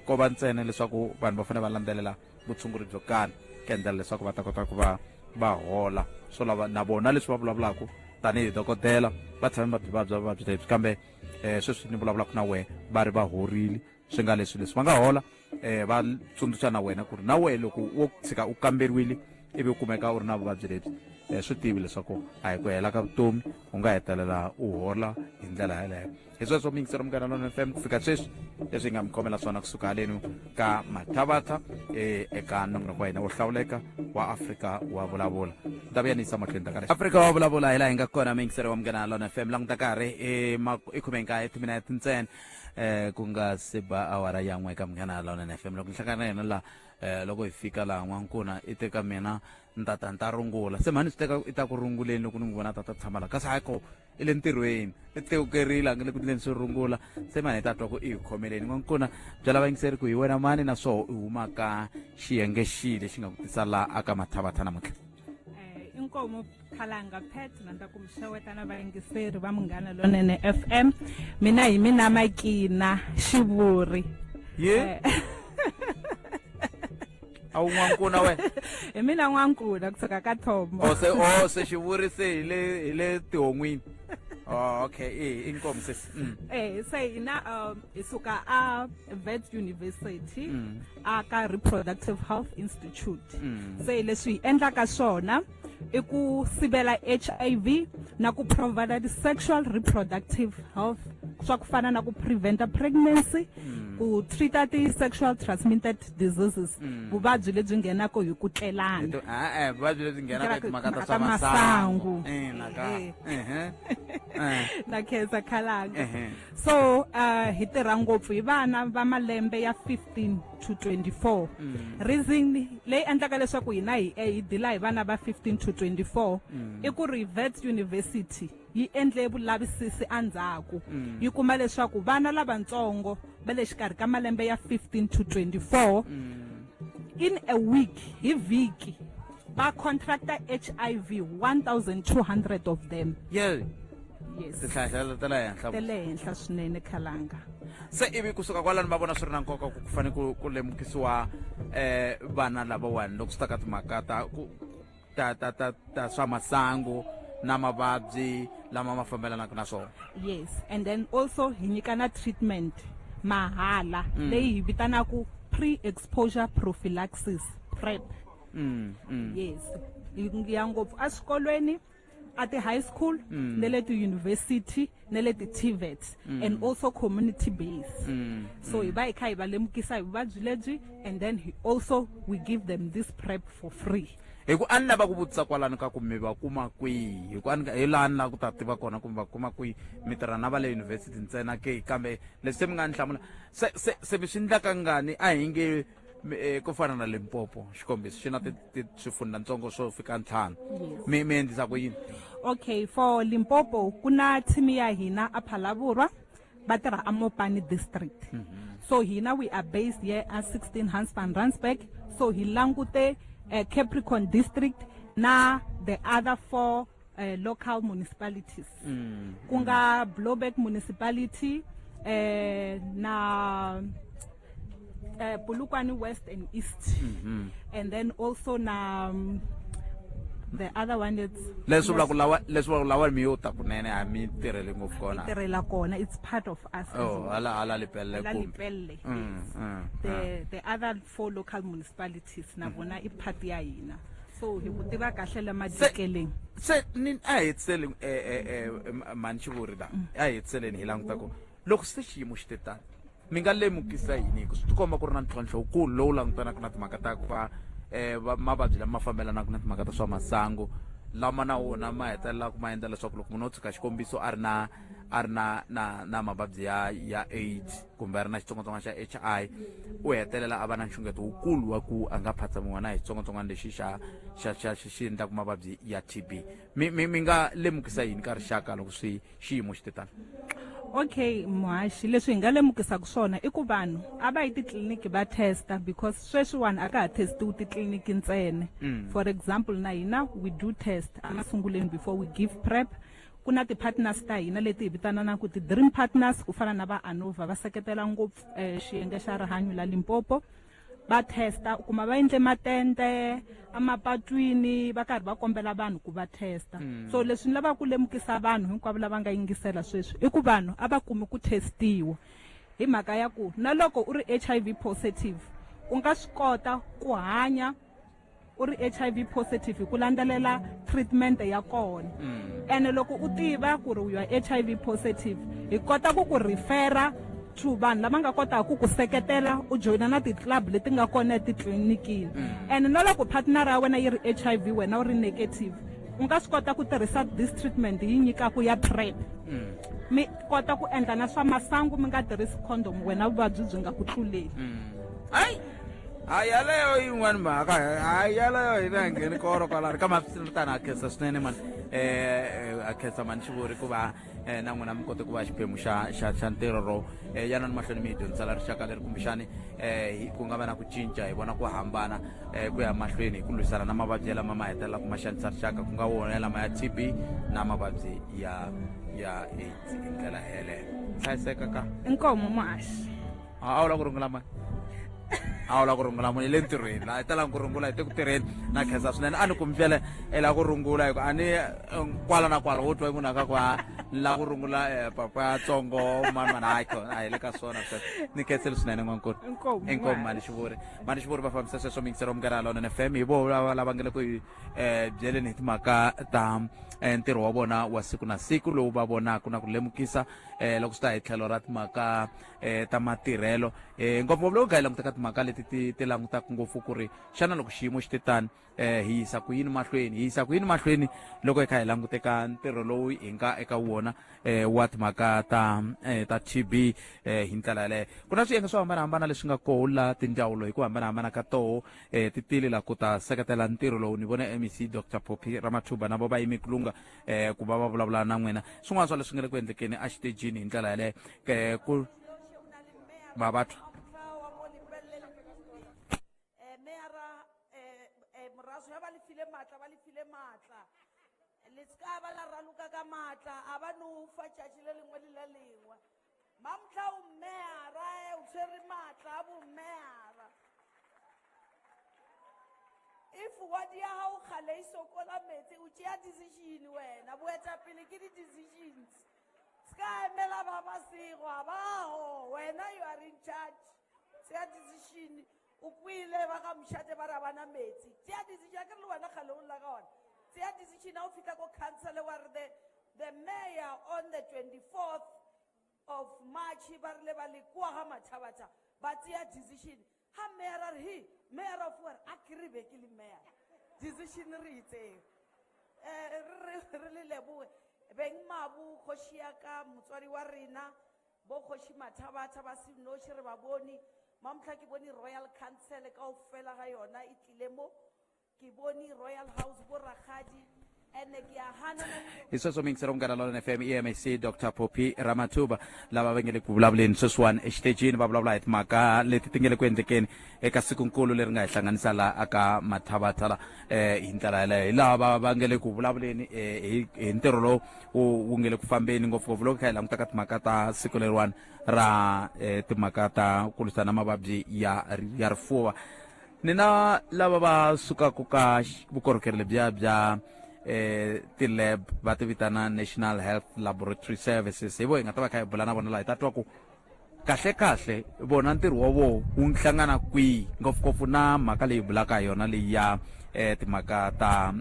ko va ntsena leswaku vanhu va fanele va landzelela vutshunguri byo karhi ku endlela leswaku va ta kota ku va va hola. Swo lava na vona leswi va vulavulaka tanihi dokodela va tshame va byi vabya vuvabyi lebyi, kambe sweswi ni vulavulaka na wena va ri va horile, swi nga leswi leswi va nga hola va tsundzuxa na wena ku ri na wena loko wo tshika u kamberiwile ivi u kumeka u ri na vuvabyi lebyi swi tivi leswaku a hi ku hela ka vutomi, u nga hetelela u hola hi ndlela yeleyo. Hi sweswo muyingiseri Munghana Lona FM ku fika sweswi leswi hi nga mi khomela swona kusuka halenu ka Mathavatha eka nongonoko wa hina wo hlawuleka wa Afrika wa Vulavula. Ni ta vuya ni yisa mahlweni ta karhi. Afrika wa Vulavula hi laha hi nga kona muyingiseri wa Munghana Lona FM. Languta karhi i khume nkaye timinete ntsena ku nga se ba awara ya n'we ka Munghana Lona FM. Loko ni hlangana na yena laha loko hi fika laha n'wankuna i teka mina ni ta ta ni ta rungula. Se mhani swi teka i ta ku runguleni loko ni n'wi vona ta ta tshama laha, kasi hayi ko i le ntirhweni, i tewukerile, a nge le ku endleni swo rungula. Se mhani hi ta twa ku i hi khomeleni. N'wankuna byela vayingiseri ku hi wena mani naswona u huma ka xiyenge xihi lexi nga ku tisa laha aka Mathavatha namuntlha? Inkomu Khalanga Pat na ku mi xeweta na vayingiseri va Munghana Lonene FM. Mina hi mina Makina Xivuri. Ye? A wu n'wankuna wena? Hi mina n'wankuna kusuka ka Thombo. O se o se xivuri se hi le hi le tihon'wini. Oh, okay, eh inkomu sesi. Se hina hi suka a Wits University a ka Reproductive Health Institute. Se leswi hi endlaka swona i ku sivela HIV na ku provide sexual reproductive health, swa ku fana na ku preventa pregnancy, ku treata ti-sexual transmitted diseases, vuvabyi lebyi nghenaka hi ku tlelana. E-e, vuvabyi lebyi nghenaka hi timhaka ta swa Timhaka ta masangu. masangu. Ina ka. Ehe. Ehe. Na khensa Khalanga. Ehe. So hi tirha ngopfu hi vana va malembe ya 15 to 24. Reason leyi endlaka leswaku hina hi deala hi vana va 15 to 24 i ku ri Wits University yi endle vulavisisi endzhaku, yi kuma leswaku vana lavatsongo va le xikarhi ka malembe ya 15 to 24 in a week, hi vhiki, va contracta HIV 1200 of them. Yeah. Yes. Tinhlayo ta le henhla. Ta le henhla swinene Khalanga. Se ivi kusuka kwalano va vona swi ri na nkoka ku fanele ku lemukisiwa vana lavawani loko swi ta ka timhaka ta ku ta ta ta ta swa masangu na mavabyi lama ma fambelanaka na swona. Yes, and then also hi nyika na treatment mahala leyi hi vitanaka pre-exposure prophylaxis, PrEP. Yes, hi ya ngopfu eswikolweni, at the high school, ne le ti-university, ne le ti-TVET, and also community base. So hi va hi kha hi va lemukisa hi vuvabyi lebyi, and then also we give them this PrEP for free. Hi ku a ni lava ku vutisa kwalano ka ku mi va kuma kwihi, hi ku a ni hi laha ni lava ku ta tiva kona ku mi va kuma kwihi, mi tirha na va le university ntsena ke, kambe leswi se mi nga ni hlamula se se se mi swi endlaka ngani a hi nge ku fana na Limpopo xikombiso xi na swifundzantsongo swo fika 5. Yes. Mi endlisa ku yini? Okay, for Limpopo ku na team ya hina a Phalaborwa, va tirha a Mopani district. So hina we are based here at 16 Hans van Rensburg, so hi langute Capricorn district na the other 4 local municipalities. Ku nga Blouberg municipality, na Polokwane West and East. And then also na the other one is Leswi vulaka lawa, leswi vulaka lawa mi yo ta kunene a mi tirheli ngopfu kona. Mi tirhela kona, it's part of us as Oh, well. hala Lepelle Hala kumbe. Lepelle, yes. The other 4 local municipalities na vona i part ya hina. So hi ku tiva kahle la madikeleng. Se ni a hi hetiseli, mhani Xivuri la. A hi hetiseleni hi languta ku loko se xiyimo xi te tani, mi nga lemukisa yini hi ku swi tikomba ku ri na ntlhontlho wukulu lowu langutanaka na timhaka ta ku va mavabyi lama fambelanaka na timhaka ta swa masangu lama na wona ma hetelelaka ma endla leswaku loko munhu o tshuka xikombiso a ri na a ri na na na mavabyi ya AIDS kumbe a ri na xitsongwatsongwana xa HI, u hetelela a va na nxungeto wukulu wa ku a nga phatsamiwa na hi xitsongwatsongwana lexi xa xi endlaka mavabyi ya TB. Mi nga lemukisa yini ka rixaka loko swi xiyimo xi te tano? Okay, muhaxi, leswi hi nga lemukisaka swona i ku vanhu a va yi titliliniki va testa, because sweswiwani a ka ha testiwi titliliniki ntsena. For example, na hina we do test emasungulweni before we give PrEP. Ku na ti-partners ta hina leti hi vitanaka ti-dream partners, ku fana na va Anova, va seketela ngopfu xiyenge xa rihanyo la Limpopo. Va testa, u kuma va endle matende emapatwini, va karhi va kombela vanhu ku va testa. So leswi ni lavaka ku lemukisa vanhu hinkwavo lava nga yingisela sweswi i ku vanhu a va kumi ku testiwa, hi mhaka ya ku na loko u ri HIV positive u nga swi kota ku hanya u ri HIV positive hi ku landzelela treatment ya kona. Ene loko u tiva ku ri you are HIV positive, hi kota ku ku refera to vanhu lava nga kotaka ku ku seketela, u joyina na ti-club leti nga kona etitlilinikini. Ene na loko partner ya wena yi ri HIV, wena u ri negative, u nga swi kota ku tirhisa this treatment yi nyikaka ya PrEP. Mi kota ku endla na swa masangu mi nga tirhisi condom, wena vuvabyi byi nga ku tluleli. Ai! Hayi, yaleyo yin'wani mhaka, hayi, yaleyo hina hi ngheni kona kwalano. Kambe swi ri tano, ha khensa swinene mani. A khensa mani xivuri ku va na n'wina mi kote ku va xiphemu xa xa xa ntirho ro yanani mahlweni mi hi dyondzisela rixaka leri kumbexani ku nga va na ku cinca hi vona ku hambana ku ya mahlweni hi ku lwisana na mavabyi lama ma hetelelaka ma xanisa rixaka ku nga wona lama ya TB na mavabyi ya ya AIDS hi ndlela yeleyo. Hlayiseka ka. Inkomo muhaxi. A wu lava ku rungula mani? A wu lava ku rungula munhu hi le ntirhweni laha hi talanga ku rungula hi te ku tirheni. Na khensa swinene. A ni ku mbyele i lava ku rungula hi ku a ni kwala na kwala wo twa munhu a ka ku a ni lava ku rungula papa ya tsongo mani mani. Hayi a hi le ka swona sweswo. Ni khensile swinene n'wankulu. Inkomu. Inkomu mani xivuri. Mani xivuri va fambisa sweswo miyingiselo wa Munghana Lonene FM. Hi voho lava lava nga le ku hi byeleni hi timhaka ta ntirho wa vona wa siku na siku lowu va vonaka na ku lemukisa loko swi ta hi tlhelo ra timhaka ta matirhelo, ngopfungopfu loko kha hi languta ka timhaka leti ti ti langutaka ngopfu ku ri xana loko xiyimo xi te tani hi yisa ku yini mahlweni, hi yisa ku yini mahlweni loko hi kha hi langute ka ntirho lowu hi nga eka wona wa timhaka ta ta TB hi ndlela yaleyo. Ku na swiyenge swo hambanahambana leswi nga koho la tindzawulo hi ku hambanahambana ka toho ti tile la ku ta seketela ntirho lowu. Ni vone MEC Dr Phophi Ramathuba na vo va yime kulunga ku va va vulavula na n'wina swin'wana swa leswi nga le ku endlekeni exitejini hi ndlela yaleyo ku va va twa. Moraso ya ba le file matla, ba le file matla. Le se ka ba la raloka ka matla, a ba no fa tšatši le lengwe le le lengwe. Mamtlha o mmeara, o tshwere matla a bommeara. If wadi ya gago kgale e sokola metsi, o tšea decision wena. Boetapele ke di-decisions. Se ka emela ba ba segwa bao, wena you are in charge. Tšea decision. O kwele ba ga mošate ba re bana metsi. Tšea decision, a ke re le wena kgale o lla ka ona. Tšea decision ha o fihla ko council wa re the mayor on the 24th of March ba rile ba le kua ga Mathabatha ba tšea decision. Ha mayor a re he, mayor of where a ke re be ke le mayor. Decision re itseng. Re le leboge beng mabu kgoši ya ka motswadi wa rena bo kgoši Mathabatha ba se noši re ba bone. Mamtlha ke bone Royal Council kaofela ga yona e tlile mo. Ke bone Royal House bo rakgadi ene ke a hana na le Hi sweswo miyingiselo Munghana Lonene FM, EMAC Dr Phophi Ramathuba lava va nge le ku vulavuleni sweswiwani exitejini va vulavula hi timhaka leti ti nge le ku endlekeni eka sikunkulu leri nga hi hlanganisa la aka Mathabatha la hi ndlela yaleyo. Hi laha va va nge le ku vulavuleni hi ntirho lowu wu nge le ku fambeni ngopfungopfu loko kha hi languta ka timhaka ta siku leriwani ra timhaka ta ku lwisana na mavabyi ya ya rifuva. Ni na lava va sukaka ka vukorhokeri lebyiya bya ti-lab va ti vitana National Health Laboratory Services. Hi vo hi nga ta va kha hi bula na vona laha hi ta twa ku kahle kahle vona ntirho wa voho wu hlangana kwihi ngopfungopfu na mhaka leyi bulaka hi yona leyi ya timhaka ta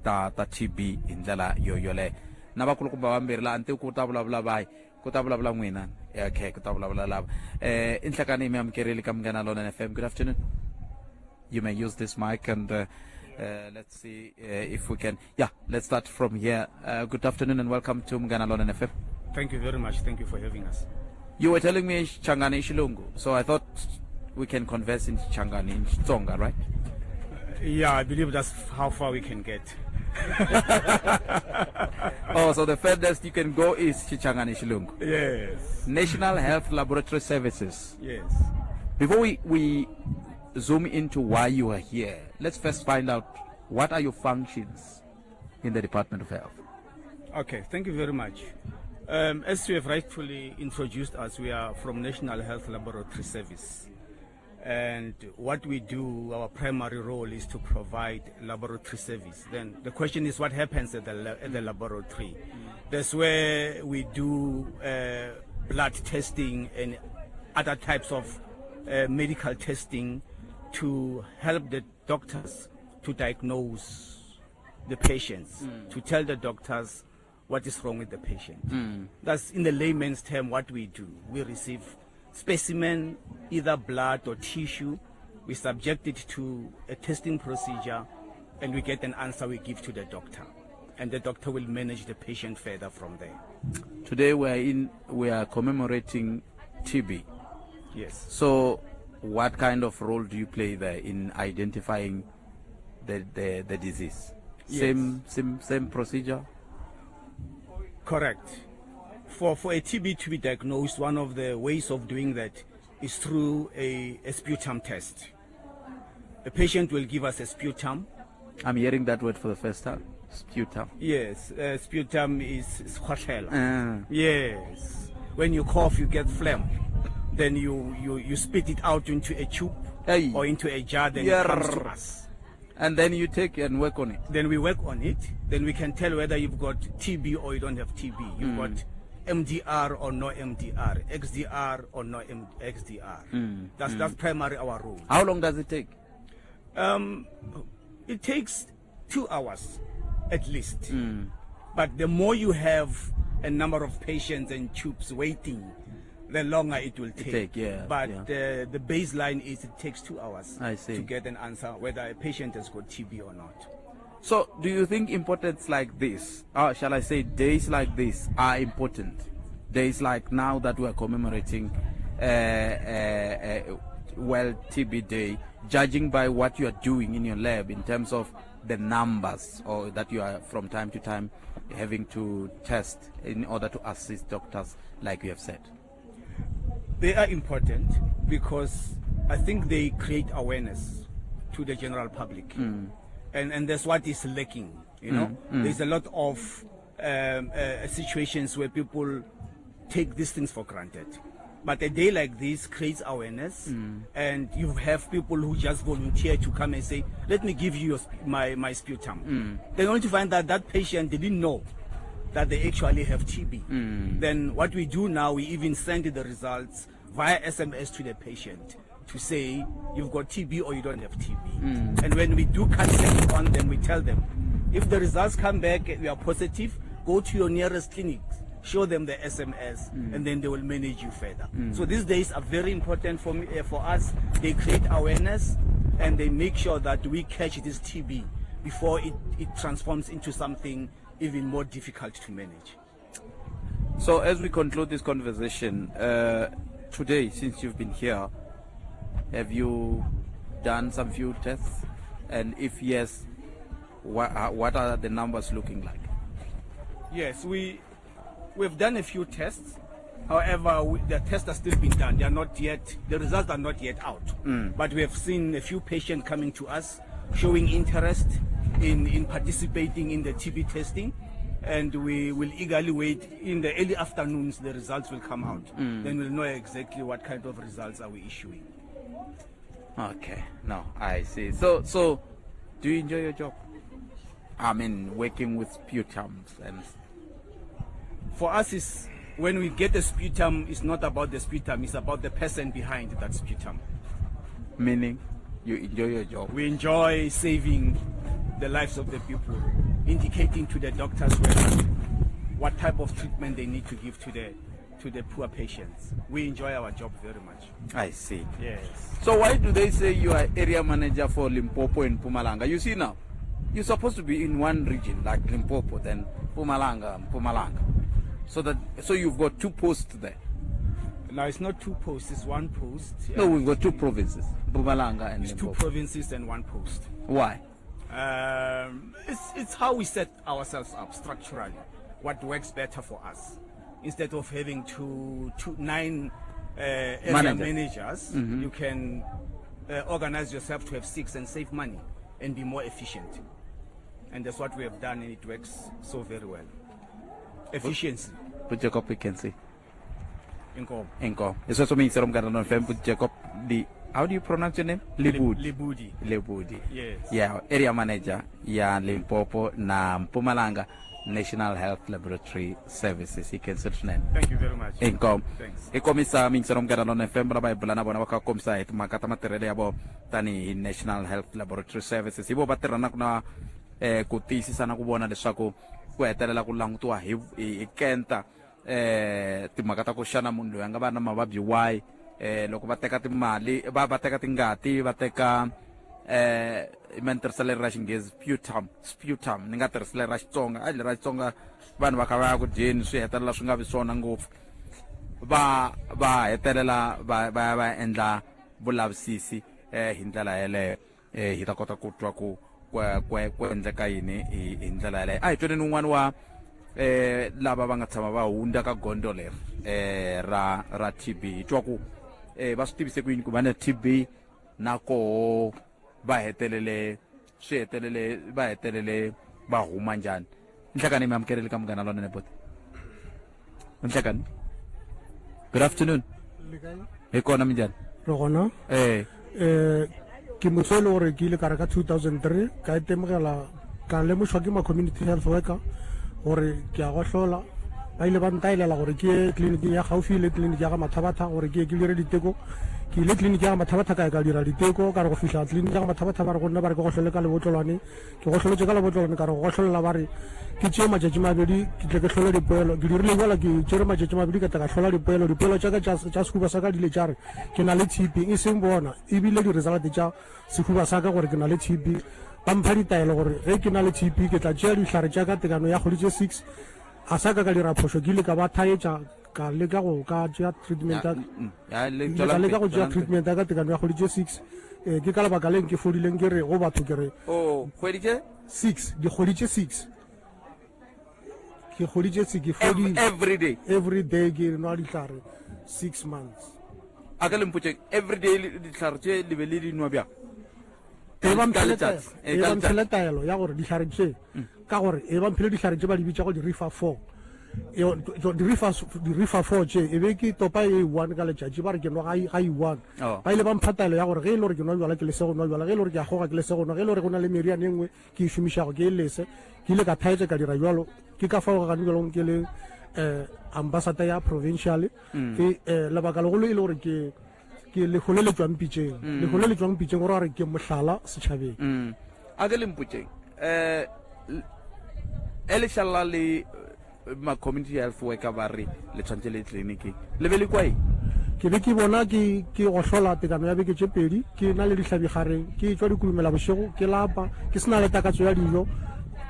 ta ta TB hi ndlela yo yoleyo. Na vakulukumba vambirhi laha a ni tivi ku ta vulavula vahi, ku ta vulavula n'wina. Okay, ku ta vulavula lava. I nhlekani mi amukerile ka Munghana Lonene FM. Good afternoon. You may use this mic and let's see if we can. Yeah, let's start from here. Good afternoon and welcome to Munghana Lonene FM. Thank you very much. Thank you for having us. You were telling me Changani Xilungu, so I thought we can converse in Changani, in Xitsonga, right? Yeah, I believe that's how far we can get. Oh, so the furthest you can go is Xichangani Xilungu. Yes. National Health Laboratory Services. Yes. Before we zoom into why you are here, let's first find out what are your functions in the Department of Health. Okay, thank you very much. As you have rightfully introduced us, we are from National Health Laboratory Service. And what we do, our primary role is to provide laboratory service. Then the question is what happens at the laboratory. That's where we do blood testing and other types of medical testing to help the doctors to diagnose the patients, to tell the doctors what is wrong with the patient. That's in the layman's term what we do. We receive specimen, either blood or tissue. We subject it to a testing procedure and we get an answer we give to the doctor. And the doctor will manage the patient further from there. Today we are commemorating TB. Yes. So what kind of role do you play there in identifying the disease? Yes. Same same same procedure. Correct. For for a TB to be diagnosed, one of the ways of doing that is through a, a sputum test. The patient will give us a sputum. I'm hearing that word for the first time. Sputum. Yes, sputum is skhwahlela. Ah. Yes. When you cough, you get phlegm. Then you, you, you spit it out into a tube Hey. or into a jar, then it comes to Yarr. us. And then you take and work on it. Then we work on it. Then we can tell whether you've got TB or you don't have TB. You've got MDR or no MDR, XDR or no XDR. That's, that's primary our role. How long does it take? It takes 2 hours at least. But the more you have a number of patients and tubes waiting, the longer it will take. take, yeah, But yeah. the baseline is it takes 2 hours I see. to get an answer whether a patient has got TB or not. So, do you think importance like this, or shall I say days like this, are important? Days like now that we are commemorating World TB Day, judging by what you are doing in your lab in terms of the numbers or that you are from time to time having to test in order to assist doctors, like you have said. They are important because I think they create awareness to the general public. And that's what is lacking, you know. There's a lot of situations where people take these things for granted. But a day like this creates awareness, and you have people who just volunteer to come and say, let me give you my sputum. Then only to find that that patient didn't know that they actually have TB. Then what we do now, we even send the results via SMS to the patient to say, you've got TB or you don't have TB. And when we do counseling on them, we tell them, if the results come back, you are positive, go to your nearest clinic, show them the SMS, and then they will manage you further. So these days are very important for us. They create awareness and they make sure that we catch this TB before it transforms into something even more difficult to manage. So as we conclude this conversation, today, since you've been here, have you done some few tests? And if yes, what are the numbers looking like? Yes, we've done a few tests. However, the tests are still being done. They are not yet, the results are not yet out. But we have seen a few patients coming to us showing interest in participating in the TB testing. And we will eagerly wait. In the early afternoons, the results will come out. Then we'll know exactly what kind of results are we issuing. Okay, no, I see. So do you enjoy your job? I mean, working with sputums and... For us, it's, when we get the sputum, it's not about the sputum, it's about the person behind that sputum. Meaning, you enjoy your job? We enjoy saving the lives of the people, indicating to the doctors what type of treatment they need to give to the poor patients. We enjoy our job very much. I see. Yes. So why do they say you are area manager for Limpopo and Mpumalanga? You see now, you're supposed to be in one region, like Limpopo, then Mpumalanga, Mpumalanga. So you've got two posts there. No, it's not two posts, it's one post. No, we've got two provinces, Mpumalanga and It's two Limpopo. provinces and one post. Why? It's how we set ourselves up structurally, what works better for us. Instead of having two, two, 9 area Managers. managers, you can organize yourself to have 6 and save money and be more efficient. And that's what we have done, and it works so very well. Efficiency. Put Jacob, we can see. Inkomo. Inkomo. It's also means from Ghana FM. Put Jacob, the, how do you pronounce your name? Lebudi. Lebudi. Lebudi. Yes. Yeah, area manager ya Limpopo na Mpumalanga National Health Laboratory Services. He can search name. Thank you very much. Inkomo. Thanks. Hi komisa mingisero Munghana Lonene FM lava hi bula na vona va kha va kombisa hi timhaka ta matirhelo ya vona tanihi National Health Laboratory Services. Hi vo va tirhanaka na ku tiyisisa na ku vona leswaku ku hetelela ku langutiwa hi kenta timhaka ta ku xana munhu loyi a nga va na mavabyi wahi, loko va teka timali, va teka tingati, va teka ma ni tirhisa leri ra Xinghezi, sputum, ni nga tirhisi leri ra Xitsonga. A leri ra Xitsonga vanhu va kha va ya ku dyeni, swi hetelela swi nga vi swona ngopfu. Va hetelela va ya va endla vulavisisi hi ndlela yeleyo, hi ta kota ku twa ku ku endleka yini hi ndlela yaleyo. A hi tweneni un'wana wa lava va nga tshama va hundza ka gondzo leri ra TB, hi twa ku va swi tivise ku yini ku va na TB, na koho va hetelele swi hetelele va hetelele va huma njhani. Nhlekani, mi amukeleli ka Munghana Lonene bot. Nhlekani, good afternoon. Hi kona, minjhani? Re gona. Ke motho e le gore ke ile ka re ka 2003 ka itemogela, ka lemošwa ke ma community health worker gore ke a gohlola. Ba ile ba ntaelela gore ke ye tleliniking ya gaufi le tleliniki ya ga Mathabatha gore ke ye ke dire diteko. Ke ile tleliniki ya ga Mathabatha, ka ya ka dira diteko. Ka re go fihla tleliniki ya ga Mathabatha, ba re go nna, ba re ke gohlole ka lebotlolwane. Ke gohlolotše ka lebotlolwane. Ka re go gohlolela, ba re ke tšee matšatši mabedi ke tle ke hlole dipoelo. Ke dirile jalo, ke tšere matšatši mabedi, ka tla ka hlola dipoelo. Dipoelo tša ka tša sehuba sa ka di ile tša re ke na le TB, e seng bona, ebile di-result tša sehuba sa ka gore ke na le TB. Ba mpha ditaelo gore ge ke na le TB ke tla tšea dihlare tša ka tekano ya kgwedi tše 6. A sa ka ka dira phošo, ke ile ka ba thaetša, ka leka go ka tšea treatment ya ka leka go tšea treatment ya ka tekano ya kgwedi tše 6. Ke ka lebaka leng ke fodileng. Ke re go batho, ke re kgwedi tše 6, dikgwedi tše 6, ke kgwedi tše 6 ke fodile. Every day? Every day ke nwa dihlare 6 months. A ka lempotse, every day dihlare tše le be le di nwa bjang? E ba mphile taelo ya gore dihlare tše, ka gore e ba mphile dihlare tše ba di bitša go di-rifa 4, di-rifa 4 tše e be ke topa e 1 ka letšatši. Ba re ke nwa ga e 1. Ba ile ba mpha taelo ya gore ge e le gore ke nwa jwala, ke lese go nwa jwala; ge e le gore ke a goga, ke lese go nwa; ge e le gore go na le meriane e nngwe ke e šomišago, ke e lese. Ke ile ka thaetša, ka dira jalo. Ke ka fao gane jalo ke le ambassador ya provincial. Ke lebaka legolo e le gore ke lehole le tšwang pitšeng, lehole le tšwang pitšeng, gore re ke mohlala setšhabeng. A ke lempotšeng, e le šalla le ma community health worker ba re le tshwanetse le tleliniking, le be le kwa eng? Ke be ke bona ke gohlola tekano ya beke tše 2, ke na le dihlabigareng, ke tšwa dikulumela bošego, ke lapa, ke se na le takatso ya dijo.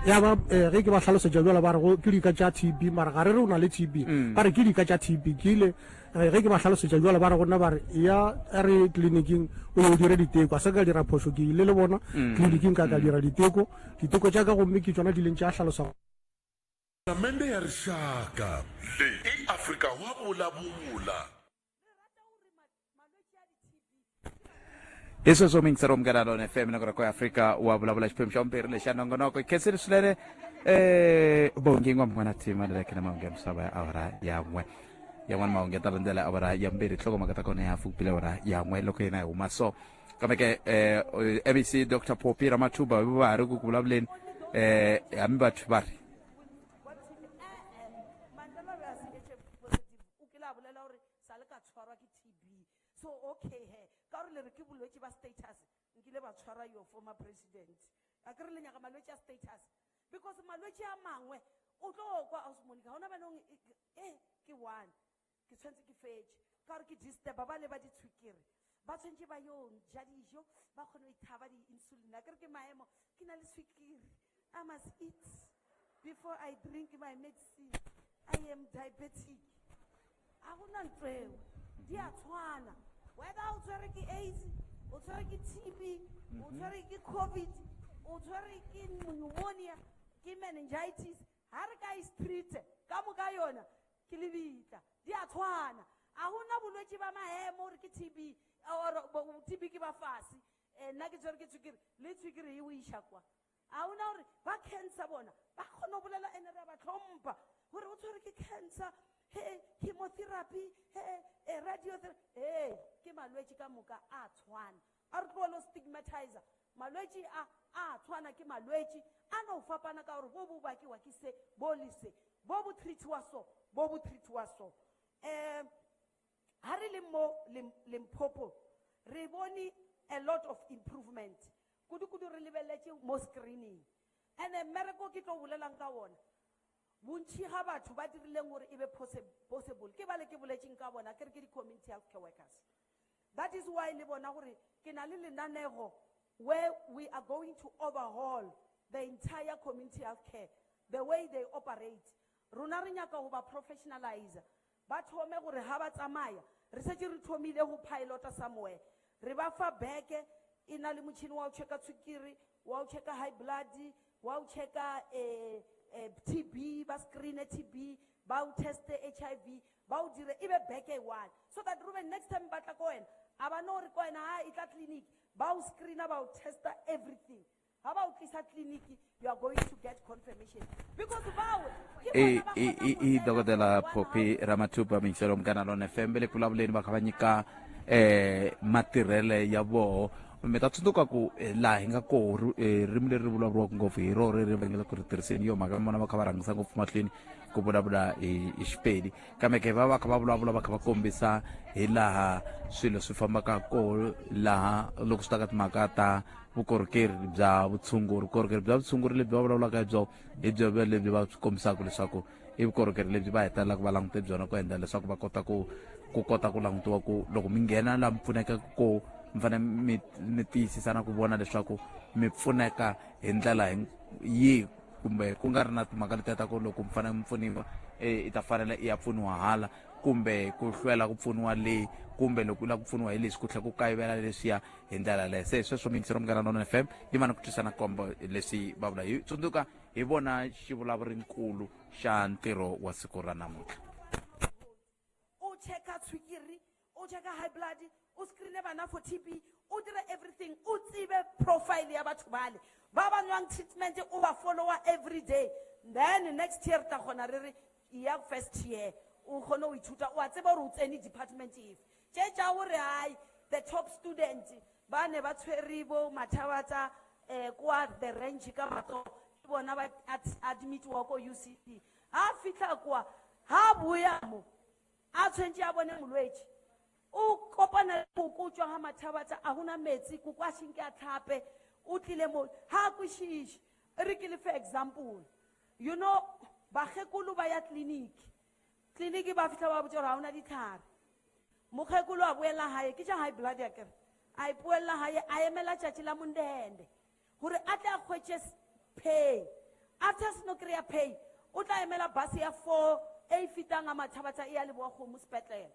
Ya ba ge ke ba hlalosetša jalo, ba re ke dika tša TB, mara ga re re o na le TB, ba re ke dika tša TB. Ke ile ge ke ba hlalosetša jalo, ba re gona, ba re ya re tleliniking o ye o dire diteko. A se ka dira phošo, ke ile le bona tleliniking, ka dira diteko. Diteko tša ka gomme ke tšona di leng tša hlalosa. Palamende ya Rixaka. Le i Afrika wa vulavula. Hi sweswo mingisero Munghana Lona FM na ku ya Afrika wa vulavula, xiphemu xa vumbirhi lexa nongonoko. Khensile swinene Bongi N'wamhun'wana thima leleke na mahungu ya misava ya awara ya 1. Yan'wana mahungu ya ta landzela awara ya 2, nhlokomhaka ta kona ya fukupile awara ya 1 loko yena hi huma so. Kambe ke MEC Dr Phophi Ramathuba va ha ri ku vulavuleni, hambi batho va ri sa le ka tshwarwa ke TB. So okay he, ka gore le re ke bolwetse ba status, nkile ba tshwara your former president. A ke re le nyaka malwetse a status, because malwetse a mangwe o tlo kwa ausmonica ga ona banong e ke one ke tshwanetse ke fetse ka gore ke disturba ba le ba ditshwikere, ba tshwanetse ba yo ja dijo, ba kgone go ithaba di-insulin. A ke re ke maemo, ke na le swikiri, I must eat before I drink my medicine, I am diabetic. A gona ntho eo, di a tshwana, whether o tshwere ke AIDS, o tshwere ke TB, o tshwere ke COVID, o tshwere ke pneumonia, ke meningitis. Ga re ka e street ka moka yona ke lebitla, di a tshwana. A gona bolwetse ba maemo gore ke TB or TB ke ba fase. Nna ke tshwere ke tshwikiri, le tshwikiri e o iša kwa. A gona gore ba cancer bona ba kgone go bolela, ene re a ba tlhompha gore o tshwere ke cancer, he chemotherapy, he radiotherapy, he ke malwetse ka moka a tshwana. A re tlohele go stigmatizer malwetse a, a tshwana, ke malwetse a no fapana ka gore bo bo bakiwa ke se, bo le se, bo bo treatiwa so, bo bo treatiwa so. Ha re le mo Limpopo re bone a lot of improvement, kudu-kudu re lebeletse mo screening. And mmereko ke tlo bolelang ka wona, bontši ga batho ba dirileng gore e be possible ke bale ke boletseng ka bona, ke re ke di-community health care workers. That is why le bona gore ke na le lenanego where we are going to overhaul the entire community health care, the way they operate. Rona re nyaka go ba professionalize, ba thome gore ha ba tsamaya. Re setse re thomile go pilota somewhere, re ba fa beke e na le motšhini wa go checka tshwikiri. Wa o checka high blood, wa o checka TB, ba screene TB, ba o teste HIV, ba o dire e be beke e one, so that Ruben next time ba tla ko wena, a ba no re ko wena ha e tla clinic, ba o screena, ba o testa everything. Ha ba o tlisa clinic, you are going to get confirmation because bao ke i bona ba i kgonang i go i tsena dokodela one Phophi hour. Ramathupa Minxelo Munghana Lona FM va le ku vulavuleni va kha va nyika matirhele ya voho. Mi ta tsundzuka ku laha hi nga koho ririmi leri vulavuriwaka ngopfu hi rona ririmi va nga le ku ri tirhiseni. Hi yo mhaka mi vona va kha va rhangisa ngopfu mahlweni ku vulavula hi Xipedi, kambe ke va va kha va vulavula va kha va kombisa hi laha swilo swi fambaka koho, laha loko swi ta ka timhaka ta vukorhokeri bya vutshunguri. Vukorhokeri bya vutshunguri lebyi va vulavulaka hi byo hi byo lebyi va swi kombisaka leswaku i vukorhokeri lebyi va hetelelaka va langute byona ku endla leswaku va kota ku kota ku langutiwa ku loko mi nghena laha mi pfunekaka ko, mi fanele mi tiyisisa na ku vona leswaku mi pfuneka hi ndlela yihi, kumbe ku nga ri na timhaka letiya ta ku loko mi fanele mi pfuniwa, i ta fanele i ya pfuniwa hala, kumbe ku hlwela ku pfuniwa leyi, kumbe loko u lava ku pfuniwa hi leswi ku tlhela ku kayivela leswiya hi ndlela yaleyo. Se sweswo miyingisero Munghana Lona FM yi va na ku twisa na kombo leswi va vula. Hi tsundzuka hi vona xivulavurinkulu xa ntirho wa siku ra namuntlha. O checka tshwikiri, o checka high blood, o screene bana for TB, o dire everything, o tsebe profile ya batho bale ba ba nwang treatment, o ba followa every day. Then next year tla kgona re re ya first year o kgone ho ithuta, o a tseba hore o tsene department efe. Tše tša hore hai the top student ba ne ba tshwere bo Mathabatsa kwa the range ka matsoho, ke bona ba admitiwa ko UCT. Ha fihla kwa, ha boya mo a tshwentse a bone molwetši, o kopana le koko tswa ga Mathabatsa, a hona metsi, koko a shinke a tlhape, o tlile mo ha kwešiše. E re ke le fe example, you know, bakgekolo ba ya clinic, clinic ba fihla ba botsa gore ha hona ditlhare. Mokgekolo a boela hae, ke tša high blood ya kere, a ipoella hae, a emela tšatši la mondende gore a tle a kgwetše pay. After seno kry-a pay, o tla emela bus ya 4 e e fetang a Mathabatsa e ya Leboa Kgomo sepetlele.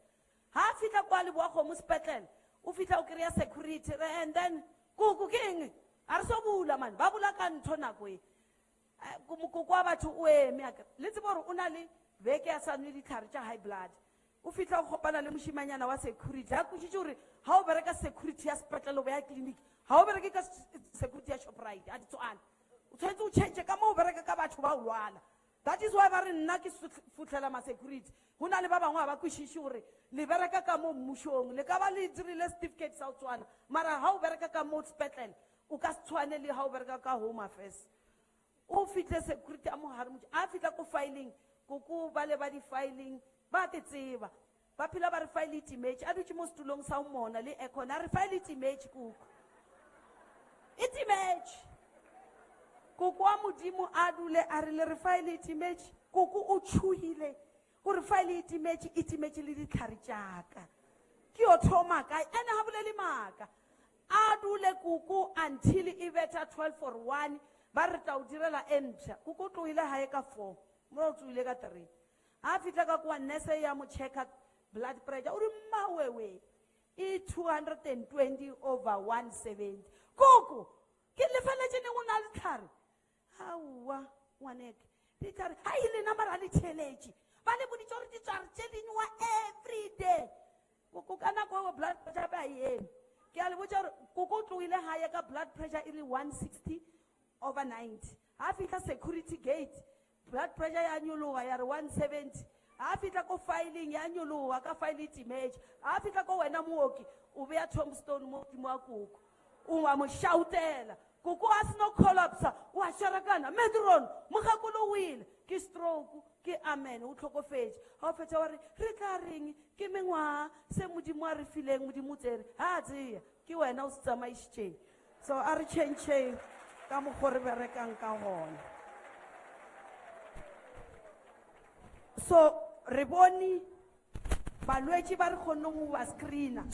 Ha a fihla kwa Leboa Kgomo sepetlele, o fihla o kry-a security re, and then koko ke eng a re so bula man, ba bula ka ntho nako e. Mokoko wa batho o eme akere le tsebe gore o na le beke ya sa nwe ditlhare tša high blood. O fihla o kgopana le mošimanyana wa security, a kwešiše gore ha o bereka security ya sepetlele o ya clinic, ha o bereke ka security ya Shoprite, a di tswane. O tshwanetse o change ka mo o bereka ka batho ba o lwala. That is why ba re nna ke futlhela ma-security. Go na le ba bangwe ga ba kwešiše gore le bereka ka mo mmušong, le ka ba le dirile certificate sa o tswana, mara ha o bereka ka mo sepetlele o ka se tshwane le ha o bereka ka Home Affairs. O fihle security a mogare motho a fihla ko filing, koko ba le ba di-filing ba te tseba, ba phela ba re file e timetše, a dutše mo setulong sa o mona le aircon, a re file e timetše, koko e timetše. Koko wa Modimo a dule a re le re file e timetše, koko o tšhohile gore file e timetše, e timetše le ditlhare tšaka, ke yo thoma kae? Ene ga bolele maaka. A dule koko until e betha 12 or 1, ba re tla o direla e mpšha. Koko o tlohile gae ka 4, mo o tsoile ka 3. A fihla ka kwa, nurse ya mo checka blood pressure, o re mmawewe e 220 over 170. Koko ke lefeletše neng o na le tlhare? Aowa ngwaneke, ditlhare ga e lena mara le theletše, ba le boditše gore ditlhare tše di nwa every day. Koko ka nako eo blood pressure ba e eme. Ke a le botša gore koko o tlohile gae ka blood pressure e le 160 over 90. Ha fihla security gate, blood pressure ya nyologa ya re 170. Ha fihla ko filing ya nyologa ka file e timetše. Ha fihla ko wena mooki, o beya tombstone mo godimo wa koko, o wa mo shoutela. Koko a seno collapsa, o a šarakana, metron mokgekolo o ile ke stroke, ke amen, o tlhokofetše. Ga o fetša wa re re tla reng, ke mengwaga se Modimo a re fileng, Modimo o tsere ga a tseya, ke wena o se tsamaišitšeng. So a re changeng ka mokgwa re berekang ka gona. So re bone balwetši ba re kgonne go ba screena.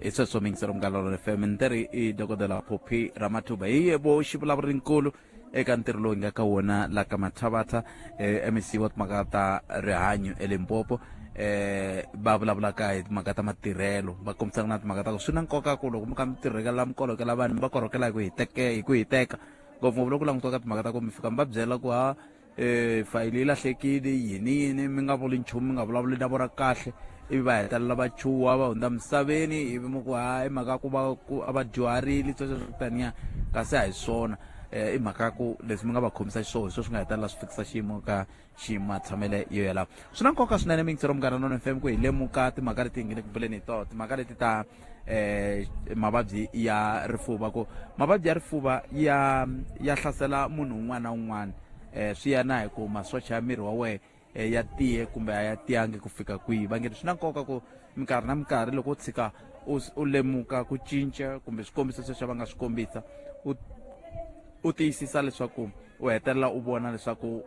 I sweswo mingisero Munghana Lona FM ntere i dokodela Phophi Ramathuba hi ye vo xivulavurinkulu eka ntirho lowu hi nga ka wona la ka Mathavatha, MEC wa timhaka ta rihanyo eLimpopo. eh va vulavulaka hi timhaka ta matirhelo va kombisaka na timhaka ta ku swi na nkoka ku loko mi kha mi tirhekela mi kolokela vanhu mi va korhokela hi ku hiteke hi ku hiteka ngopfungopfu loko langutiwa ka timhaka ta ku mi fika mi va byela ku ha um fayili yi lahlekile yini yini mi nga vuli nchumu mi nga vulavuli na vona kahle ivi va hetelela va chuha va hundza misaveni ivi mi ku ha i mhaka ku va ku a va dyuharile sweswo swo taniya kasi a hi swona um i mhaka ku leswi mi nga va khomisa xiswona hi swona swi nga hetelela swi fikisa xiyimo ka ximatshamele yo yalawo swi na nkoka swinene miyingisero munghana nona fm ku hi lemuka timhaka leti hi nge le ku buleni hi tona timhaka leti ta eh mavabyi ya rifuva ku mavabyi ya rifuva ya ya hlasela munhu un'wana na un'wana eh swi ya na hi ku masocha ya miri wa wena eh, ya tiye kumbe a ya tiyangi ku fika kwihi va nge swi na nkoka ku minkarhi na minkarhi loko u tshika u lemuka ku cinca kumbe swikombiso sweswo va nga swi kombisa u u tiyisisa leswaku u hetelela u vona leswaku um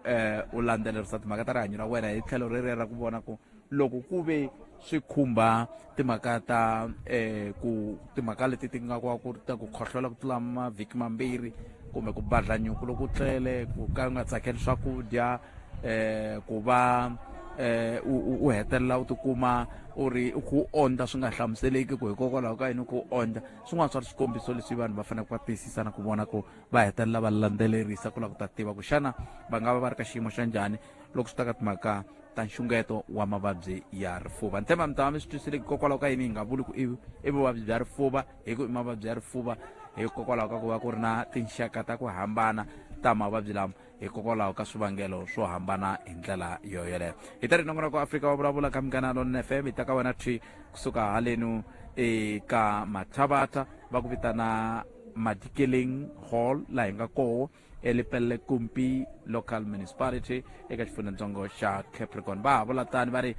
u landzelerisa timhaka ta rihanyo ra wena hi tlhelo reriya ra ku vona ku loko ku ve swi khumba timhaka ta um ku timhaka leti ti nga ku ta ku khohlola ku tlula mavhiki mambirhi kumbe ku badla nyuku loko u tlele ku ka u nga tsakeli swakudya um ku va um u hetelela u tikuma u ri u kha u ondla swi nga hlamuseleki ku hikokwalaho ka yini u kha u ondla swin'wana swa swikombiso leswi vanhu va faneleke va tiyisisa na ku vona ku va hetelela va landzelerisa ku lava ku ta tiva ku xana va nga va va ri ka xiyimo xa njhani loko swi ta ka timhaka ta nxungeto wa mavabyi ya rifuva ni tshemba mi ta va mi swi twisile hikokwalaho ka yini hi nga vuli ku i vuvabyi bya rifuva hi ku i mavabyi ya rifuva hikokwalaho ka ku va ku ri na tinxaka ta ku hambana ta mavabyi lama hikokwalaho ka swivangelo swo hambana hi ndlela yo yoleyo hi ta ri nongonoko afrika wa vulavula ka munghana lonene fm hi ta ka wena thwi kusuka halenu eka mathavata va ku vitana madikeleng hall laha hi nga koho elepelle kumpi local municipality eka xifundzantsongo xa capricorn va ha vula tani va ri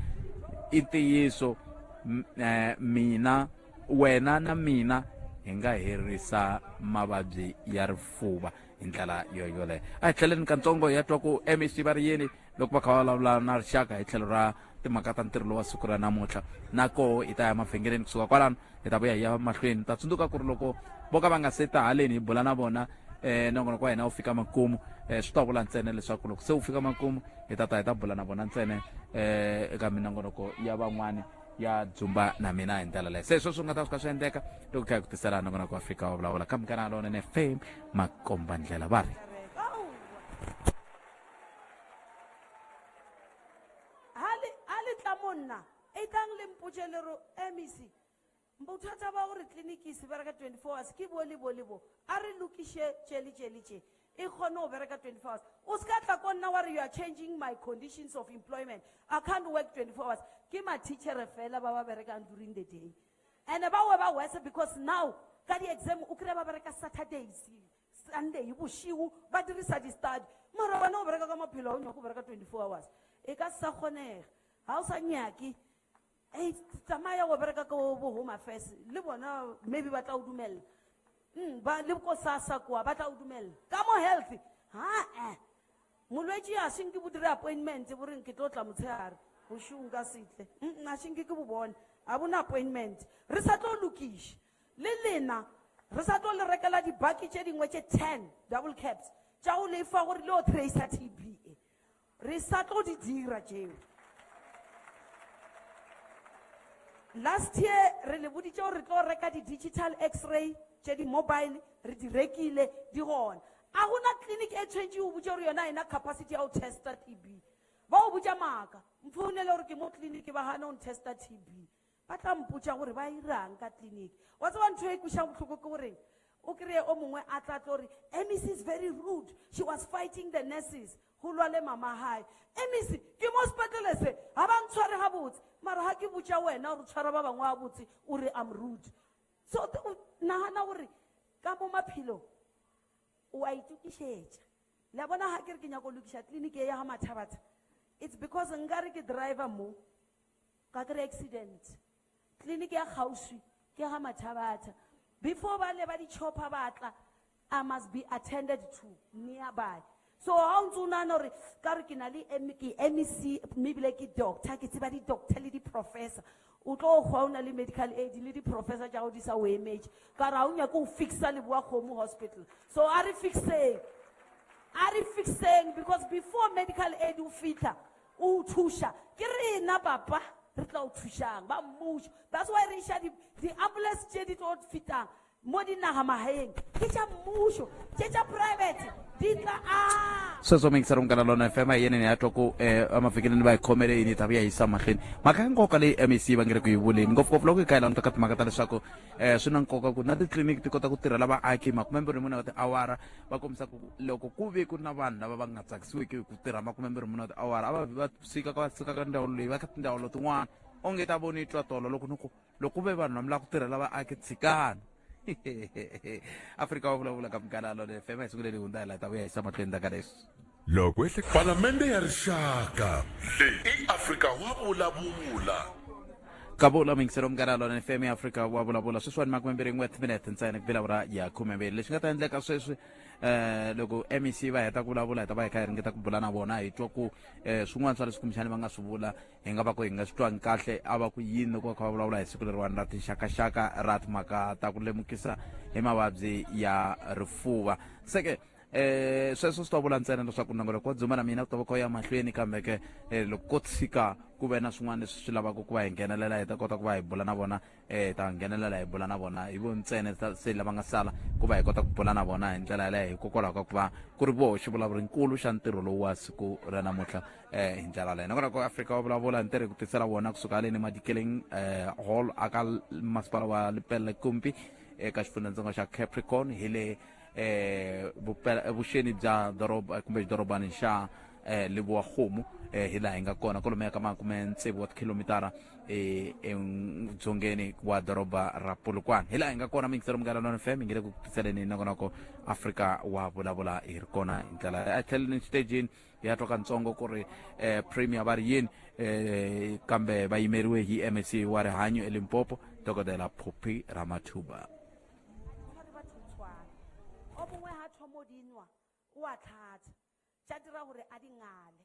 i ntiyiso mina wena na mina hi nga herisa mavabyi ya rifuva hi ndlela yo yoleyo a hi tlheleni katsongo ya twa ku mec va ri yini loko va kha va vulavula na rixaka hi tlhelo ra timhaka ta ntirho lowa siku ra namuntlha na koho hi ta ya mavhengeleni kusuka kwalano hi ta vuya hi ya mahlweni ta tsundzuka ku ri loko vo ka va nga se ta haleni hi bula na vona eh nongonoko wa hina wu fika makumu eh swi ta vula ntsena leswaku loko se wu fika makumu hi ta ta hi ta bula na vona ntsena eh eka minongonoko ya van'wani ya dzumba na mina hi ndlela leyo se sweswo swi nga ta fika swi endleka loko kha hi ku tisela nongonoko wa afrika wa vulavula ka munghana lonene fame makomba ndlela va ri ha le tla mo nna e tlang le mpotše le re mec bothata ba gore tleliniki se bereka 24 hours ke bo le bo le bo a re lokiše tše le tše le tše e kgone go bereka 24 hours o se ka tla ko nna wa re you are changing my conditions of employment i can't work 24 hours ke ma-teachere fela ba ba berekang during the day and ba we ba worse because now ka di-exam o kry-a ba bereka saturdays sunday bošigo ba dirisa di-study mara wena o bereka ka maphelo a o nyako go bereka 24 hours e ka se sa kgonega ga o sa nyake ei tsamaya go bereka ko bo home affairs le bona maybe ba tla o dumelela ba le ko sasa kwa ba tla o dumelela ka mo health ha-e molwetši a senke bo dire appointment bo reng ke tlo tla motshegare bošego nka setle a senke ke bo bone a bona appointment re sa tlo lokiša le lena re sa tlo le rekela dibaki tše dingwe tše 10 double caps tša go lefa gore le o tracer tb e re sa tlo di dira tšeo last year re le boditše gore re tlo reka di-digital x-ray tše di-mobile re di rekile di gona a gona clinic e tshwentše o botše gore yona ena capacity ya go testa tb ba o botša maaka mfounele gore ke mo clinic ba gane go ntesta tb ba tla mpotša gore ba irang ka clinic wa tseba ntho e kwešang bohloko ke goreng o kry-e o mongwe a tla tlo re mec is very rude she was fighting the nurses go lwa le mama gae mec ke mo sepetlele se ga ba ntshware gabotse mara ga ke botša wena gore tshwara ba bangwe gabotse o re am rude so nagana gore ka mo maphelong o a itokišetša le a bona ga ke re ke nyako lokiša tleliniki e ya ga mathabatha it's because nkare ke driver mo ka kry accident tleliniki ya kgauswi ke ga mathabatha before ba le ba di-chopper ba tla i must be attended to nearby so ga o ntse o nagana gore ka re ke na le ke mec mme ebile ke doctor ke tseba di-doctor le di-professor o tlo kgwa o na le medical aid le di-professor tša go di sa o emetše ka re ga o nyake go fixa leboa kgomo hospital so a re fixeng a re fixeng because before medical aid o fitlha o thuša ke rena papa. re tla o thušang ba mmušo. That's why re iša di-ambulance tše di tlo fetang mo dinagamagaeng ke tša mmušo, tše tša private di tla a Sweswo mingiseri Munghana Lona FM hi yenene ya twa ku emavhengeleni va hi khomele yini, hi ta vuya hi yisa mahlweni mhaka ya nkoka leyi MEC va nge ri ku yi vuleni, ngopfungopfu loko hi kha hi languta ka timhaka ta leswaku swi na nkoka ku na titliliniki ti kota ku tirhela vaaki 24 wa tiawara. Va kombisa ku loko ku ve ku ri na vanhu lava va nga tsakisiwiki hi ku tirha 24 wa tiawara, a va va suka va suka ka ndzawulo leyi va ka tindzawulo tin'wana. Onge ta voni twa tolo loko ni ku loko ku ve vanhu va mi lava ku tirhela vaaki, tshikani. Afrika wa vulavula ka Munghana Lona FM hi sunguleni hundza hi laha ta vuya hisa mahlweni ta ka leswi. Loko ehle Palamende ya Rixaka leyi i Afrika wa vulavula. Kavula mingiselo Munghana Lona FM ya Afrika wa vulavula. Sweswiwani 21 timinete ntsena ku bila ura ya 12. Leswi nga ta endleka sweswi, loko MEC va heta ku vulavula, hi ta va hi kha hi ringeta ku bula na vona, hi twa ku swin'wana swa leswi kumbexani va nga swi vula hi nga va ku hi nga swi twangi kahle, a va ku yini loko va kha va vulavula hi siku leriwani ra tinxakaxaka ra timhaka ta ku lemukisa hi mavabyi ya rifuva. Se ke sweswo swi ta vula ntsena leswaku nongoloko wa Dzuma na mina ku ta va kha ya mahlweni, kambe ke loko ko tshika ku ve na swin'wana leswi swi lavaka ku va hi nghenelela, hi ta kota ku va hi bula na vona. Hi ta nghenelela hi bula na vona hi vo ntsena se lava nga sala ku va hi kota ku bula na vona hi ndlela yaleyo, hikokwalaho ka ku va ku ri voho xivulavurinkulu xa ntirho lowu wa siku ra namuntlha hi ndlela yaleyo. Nakona ku Afrika wa vulavula hi ntirho hi ku tisela wona kusuka haleni Madikeleng Hall aka masipala wa Lepelle Kumpi eka xifundzhantsongo xa Capricorn, hi le vuxeni bya doroba kumbe xidorobani xa Lebowa-Kgomo, hi laha hi nga kona kwalomuya ka 60 wa tikhilomitara edzongeni wa doroba ra Polokwane, hi laha hi nga kona. Mingiselo Munghana Lona FM, hi nge le ku tiseleni nongonoko Afrika wa vulavula, hi ri kona hi ndlela a tlheleni xitejini ya twa kantsongo ku ri premier va ri yini, kambe va yimeriwe hi MEC wa rihanyo eLimpopo, Dokodela Phophi Ramathuba. Tshware batho tshwana o mongwe ha thomo di nwa o a tlhatsa, tša dira gore a di ngale.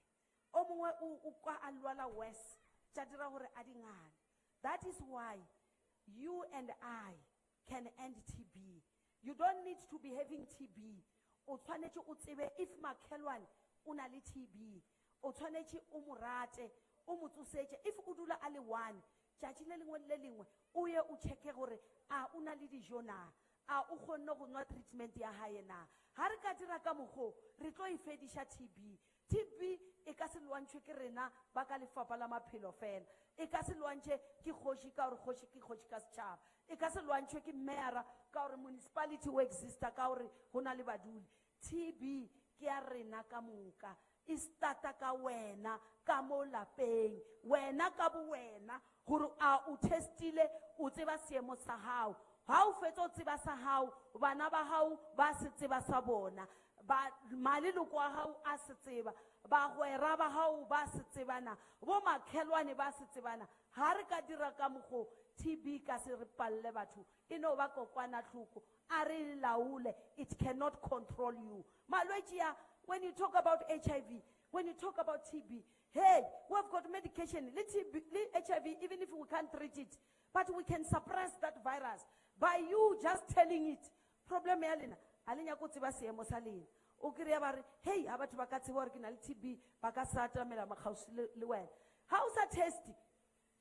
O mongwe o kwa a lwala worse, tša dira gore a di ngale. That is why you and I can end TB. You don't need to be having TB. O tshwanetse o tsebe if makhelwane o na le TB, o tshwanetse o mo rate, o mo tsosetše. If o dula a le one, tšatši le lengwe le le lengwe o ye o checke gore a o na le dijo na, a o kgonne go nwa treatment ya hae na. Ha re ka dira ka mokgo, re tlo e fediša TB. TB e ka se lwantšhwe ke rena ba ka lefapha la maphelo fela, e ka se lwantšhe ke kgoši ka gore kgoši ke kgoši ka setšhaba, e ka se lwantšhwe ke meyara ka gore municipality o exista ka gore go na le baduli. TB ke ya rena ka moka, e starta ka wena ka mo lapeng, wena ka bo wena, gore a o testile, o tseba seemo sa gago. Ha o fetsa o tseba sa gago, bana ba gago ba se tseba sa bona, ba maleloko a gago a se tseba, bagwera ba gago ba se tsebana, bo makhelwane ba se tsebana. Ha re ka dira ka mokgo, TB ka se re palle batho, e no ba kokwanahloko, a re e laole. It cannot control you. Malwetši a, when you talk about HIV, when you talk about TB, hey, we've got medication le TB le HIV. Even if we can't treat it, but we can suppress that virus by you just telling it. Problem ya lena, a le nyako tseba seemo sa lena. O kry-a ba re, hei, ha batho ba ka tseba gore ke na le TB, ba ka sa atamela makgauswi le wena. Ha o sa teste,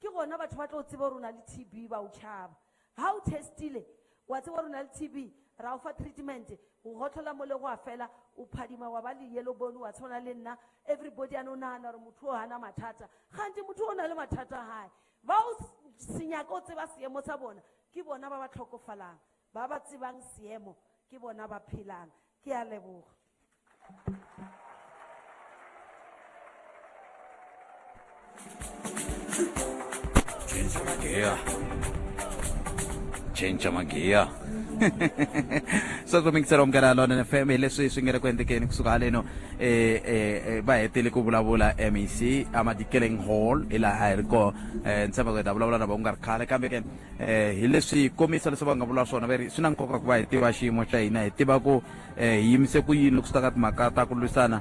ke gona batho ba tlo tseba gore o na le TB, ba o tšhaba. Ha o testile, wa tseba gore o na le TB, ra o fa treatment, o gotlhola mo le go a fela, o phadima wa ba le yellow bone, wa tshwana le nna. Everybody a no nagana gore motho o hana mathata, gante motho o na le mathata a gae. Ba o senyaka o tseba seemo sa bona, ke bona ba ba tlhokofalang. Ba ba tsebang seemo ke bona ba phelang. Ke a leboga. Cinca magiya, cinca magiya. Sweswo mingiselo Munghana Lona FM, hi leswi swi nge le ku endlekeni kusuka haleno. Va hetile ku vulavula MEC aMadikeleng Hall, hi laha hi ri kona. Ni tshemba ku hi ta vulavula na vo ku nga ri khale, kambe ke hi leswi komisa leswi va nga vula swona, va ri swi na nkoka ku va hi tiva xiyimo xa hina, hi tiva ku hi yimise ku yini loko swi ta ka timhaka ta ku lwisana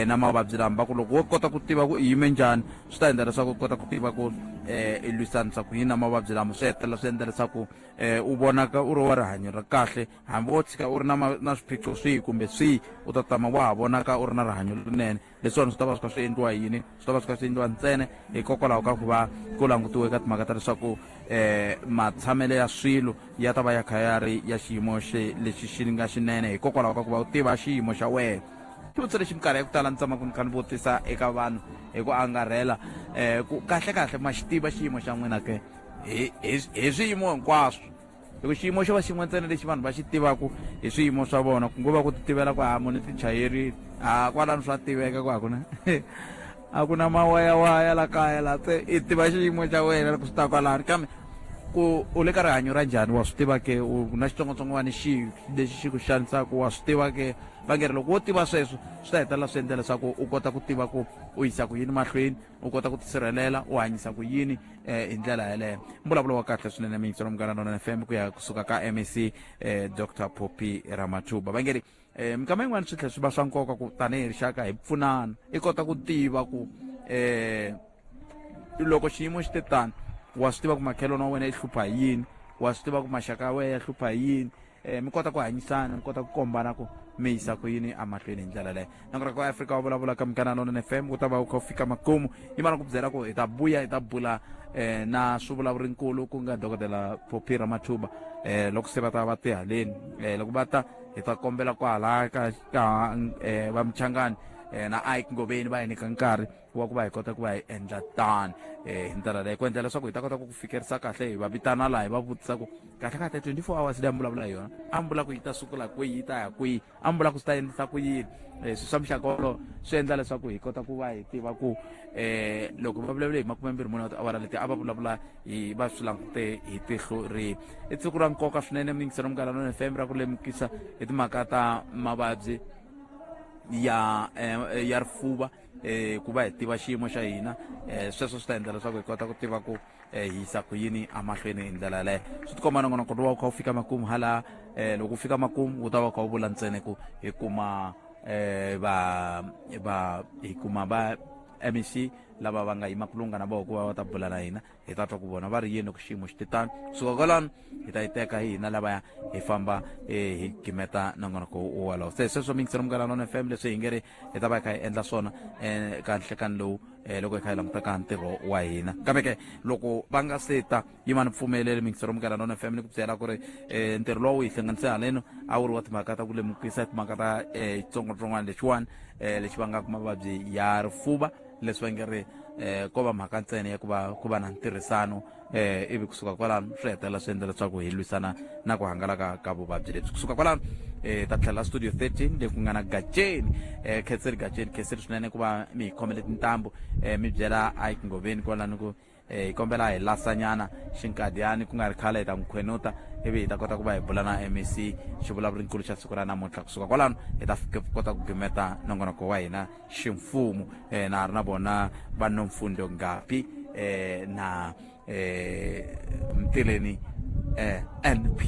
na mavabyi lama. Va ku loko wo kota ku tiva ku i yime njhani, swi ta endla leswaku u kota ku tiva ku i lwisanisa ku yini na mavabyi lama, swi hetelela swi endla leswaku u vonaka u ri wa rihanyo. rihanyo ra kahle hambi wo tshika u ri na na swiphiqo swihi kumbe swihi u ta tama wa ha vonaka u ri na rihanyo lerinene. Leswiwani swi ta va swi kha swi endliwa hi yini? Swi ta va swi kha swi endliwa ntsena hikokwalaho ka ku va ku langutiwe ka timhaka ta leswaku matshamelo ya swilo ya ta va ya kha ya ri ya xiyimo xe lexi xi nga xinene hikokwalaho ka ku va u tiva xiyimo xa wena. Xivutiso lexi minkarhi ya ku tala ni tshamaka ni kha ni vutisa eka vanhu hi ku angarhela ku kahle-kahle ma xi tiva xiyimo xa n'wina ke hi hi hi swiyimo hinkwaswo hi ku xiyimo xo va xin'we ntsena lexi vanhu va xi tivaka hi swiyimo swa vona ku ngo va ku ti tivela ku ha munhu tichayeri a kwalano swa tiveka ku a ku na a ku na mawayawaya la kaya la se i tiva xiyimo xa wena loko swi ta kwalano kambe ku u le ka rihanyo ra njhani wa swi tiva ke u na xitsongwatsongwana xihi lexi xi ku xanisaka wa swi tiva ke va nge ri loko wo tiva sweswo swi ta hetelela swi endla leswaku u kota ku tiva ku u yisa ku yini mahlweni u kota ku tisirhelela u hanyisa ku yini hi ndlela yeleyo. Mbulavulo wa kahle swinene miyingiselo Munghana Lonene FM ku ya kusuka ka MEC Dr Phophi Ramathuba. Va nge ri minkama yin'wana swi tlhela swi va swa nkoka ku tanihi rixaka hi pfunana i kota ku tiva ku loko xiyimo xi te tani wa swi tiva ku makhelwani wa wena i hlupha hi yini, wa swi tiva ku maxaka ya wena ya hlupha hi yini, mi kota ku hanyisana mi kota ku kombana ku mi yisa ku yini emahlweni hi ndlela leyo. Nakona ku Afrika wa vulavula ka Munghana Lonene FM ku ta va u kha u fika makumu yimana ku byela ku hi ta vuya hi ta bula na swivulavurinkulu ku nga dokodela Phophi Ramathuba loko se va ta va tihaleni loko va ta hi ta kombela kwahala ka ka va Mchangani na Ike Ngoveni va hi nyika nkarhi wa ku va hi kota ku va hi endla tano hi ndlela leyi ku endla leswaku hi ta kota ku ku fikerisa kahle hi va vitana laha hi va vutisa ku kahle kahle 24 hours leyi a mi vulavula hi yona a mi vula ku yi ta sukela kwihi yi ta ya kwihi a mi vula ku swi ta endlisa ku yini swilo swa muxaka wolowo swi endla leswaku hi kota ku va hi tiva ku loko va vulavule hi 24 wa tiawara leti a va vulavula hi va swi langute hi tihlo rihi. I siku ra nkoka swinene miyingiselo Munghana Lonene FM ra ku lemukisa hi timhaka ta mavabyi ya ya rifuva ku va hi tiva xiyimo xa hina sweswo swi ta endla leswaku hi kota ku tiva ku hi yisa ku yini emahlweni hi ndlela yaleyo. Swi tikomba nongonoko lowu wu kha wu fika makumu hala loko wu fika makumu wu ta va wu kha wu vula ntsena ku hi kuma va va hi kuma va MEC lava va nga yima ku lungha na voho ku va va ta bula na hina hi ta twa ku vona va ri yini loko xiyimo xi te tano. Kusuka kwalano hi ta yi teka hi hina lavaya hi famba hi gimeta nongonoko wolowo. Se sweswo miyingiselo Munghana Lonene FM leswi hi nge ri hi ta va hi kha hi endla swona ka nhlekani lowu loko hi kha hi languta ka ntirho wa hina. Kambe ke loko va nga se ta yima ni pfumeleli miyingiselo Munghana Lonene FM ni ku byela ku ri ntirho lowu hi hlanganise haleno a wu ri wa timhaka ta ku lemukisa timhaka ta xitsongwatsongwana lexiwani lexi vangaka mavabyi ya rifuva leswi va nge ri ko va mhaka ntsena ya ku va ku va na ntirhisano ivi kusuka kwalano swi hetelela swi endla leswaku hi lwisana na ku hangalaka ka vuvabyi lebyi. Kusuka kwalano ta tlhela studio 13 leyi ku nga na Gatsheni Khenseri Gatsheni Khenseri swinene ku va mi hi khomele tintambu mi byela Ike Ngoveni kwalano ku hi kombela hi lasanyana xinkadyani ku nga ri khale hi ta n'wi khwenuta ivi hi ta kota ku va hi bula na MEC xivulavurinkulu xa siku ra namuntlha. Kusuka kwalano hi ta kota ku gimeta nongonoko wa hina ximfumo na ha ri na vona va Nomfundo Ngapi na Mtileni NP.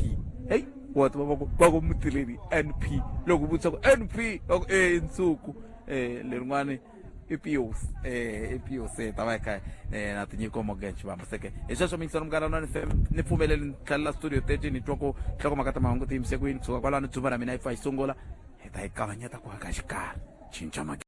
Hey wa tiva va ku Mtileni NP loko vutisa ku NP va ku Nsuku lerin'wani i Pius i Pius hi ta va hi kha na tinyiko Morgan Xivambu seke hi sweswo miyingiselo Munghana Lonene FM ni pfumeleli ni tlhelela studio 13 hi twa ku nhlokomhaka ta mahungu ti yimise ku yini kusuka kwalano dzumba ra mina yi pfa yi sungula hi ta yi kavanyeta ku aka xikarhi cinca.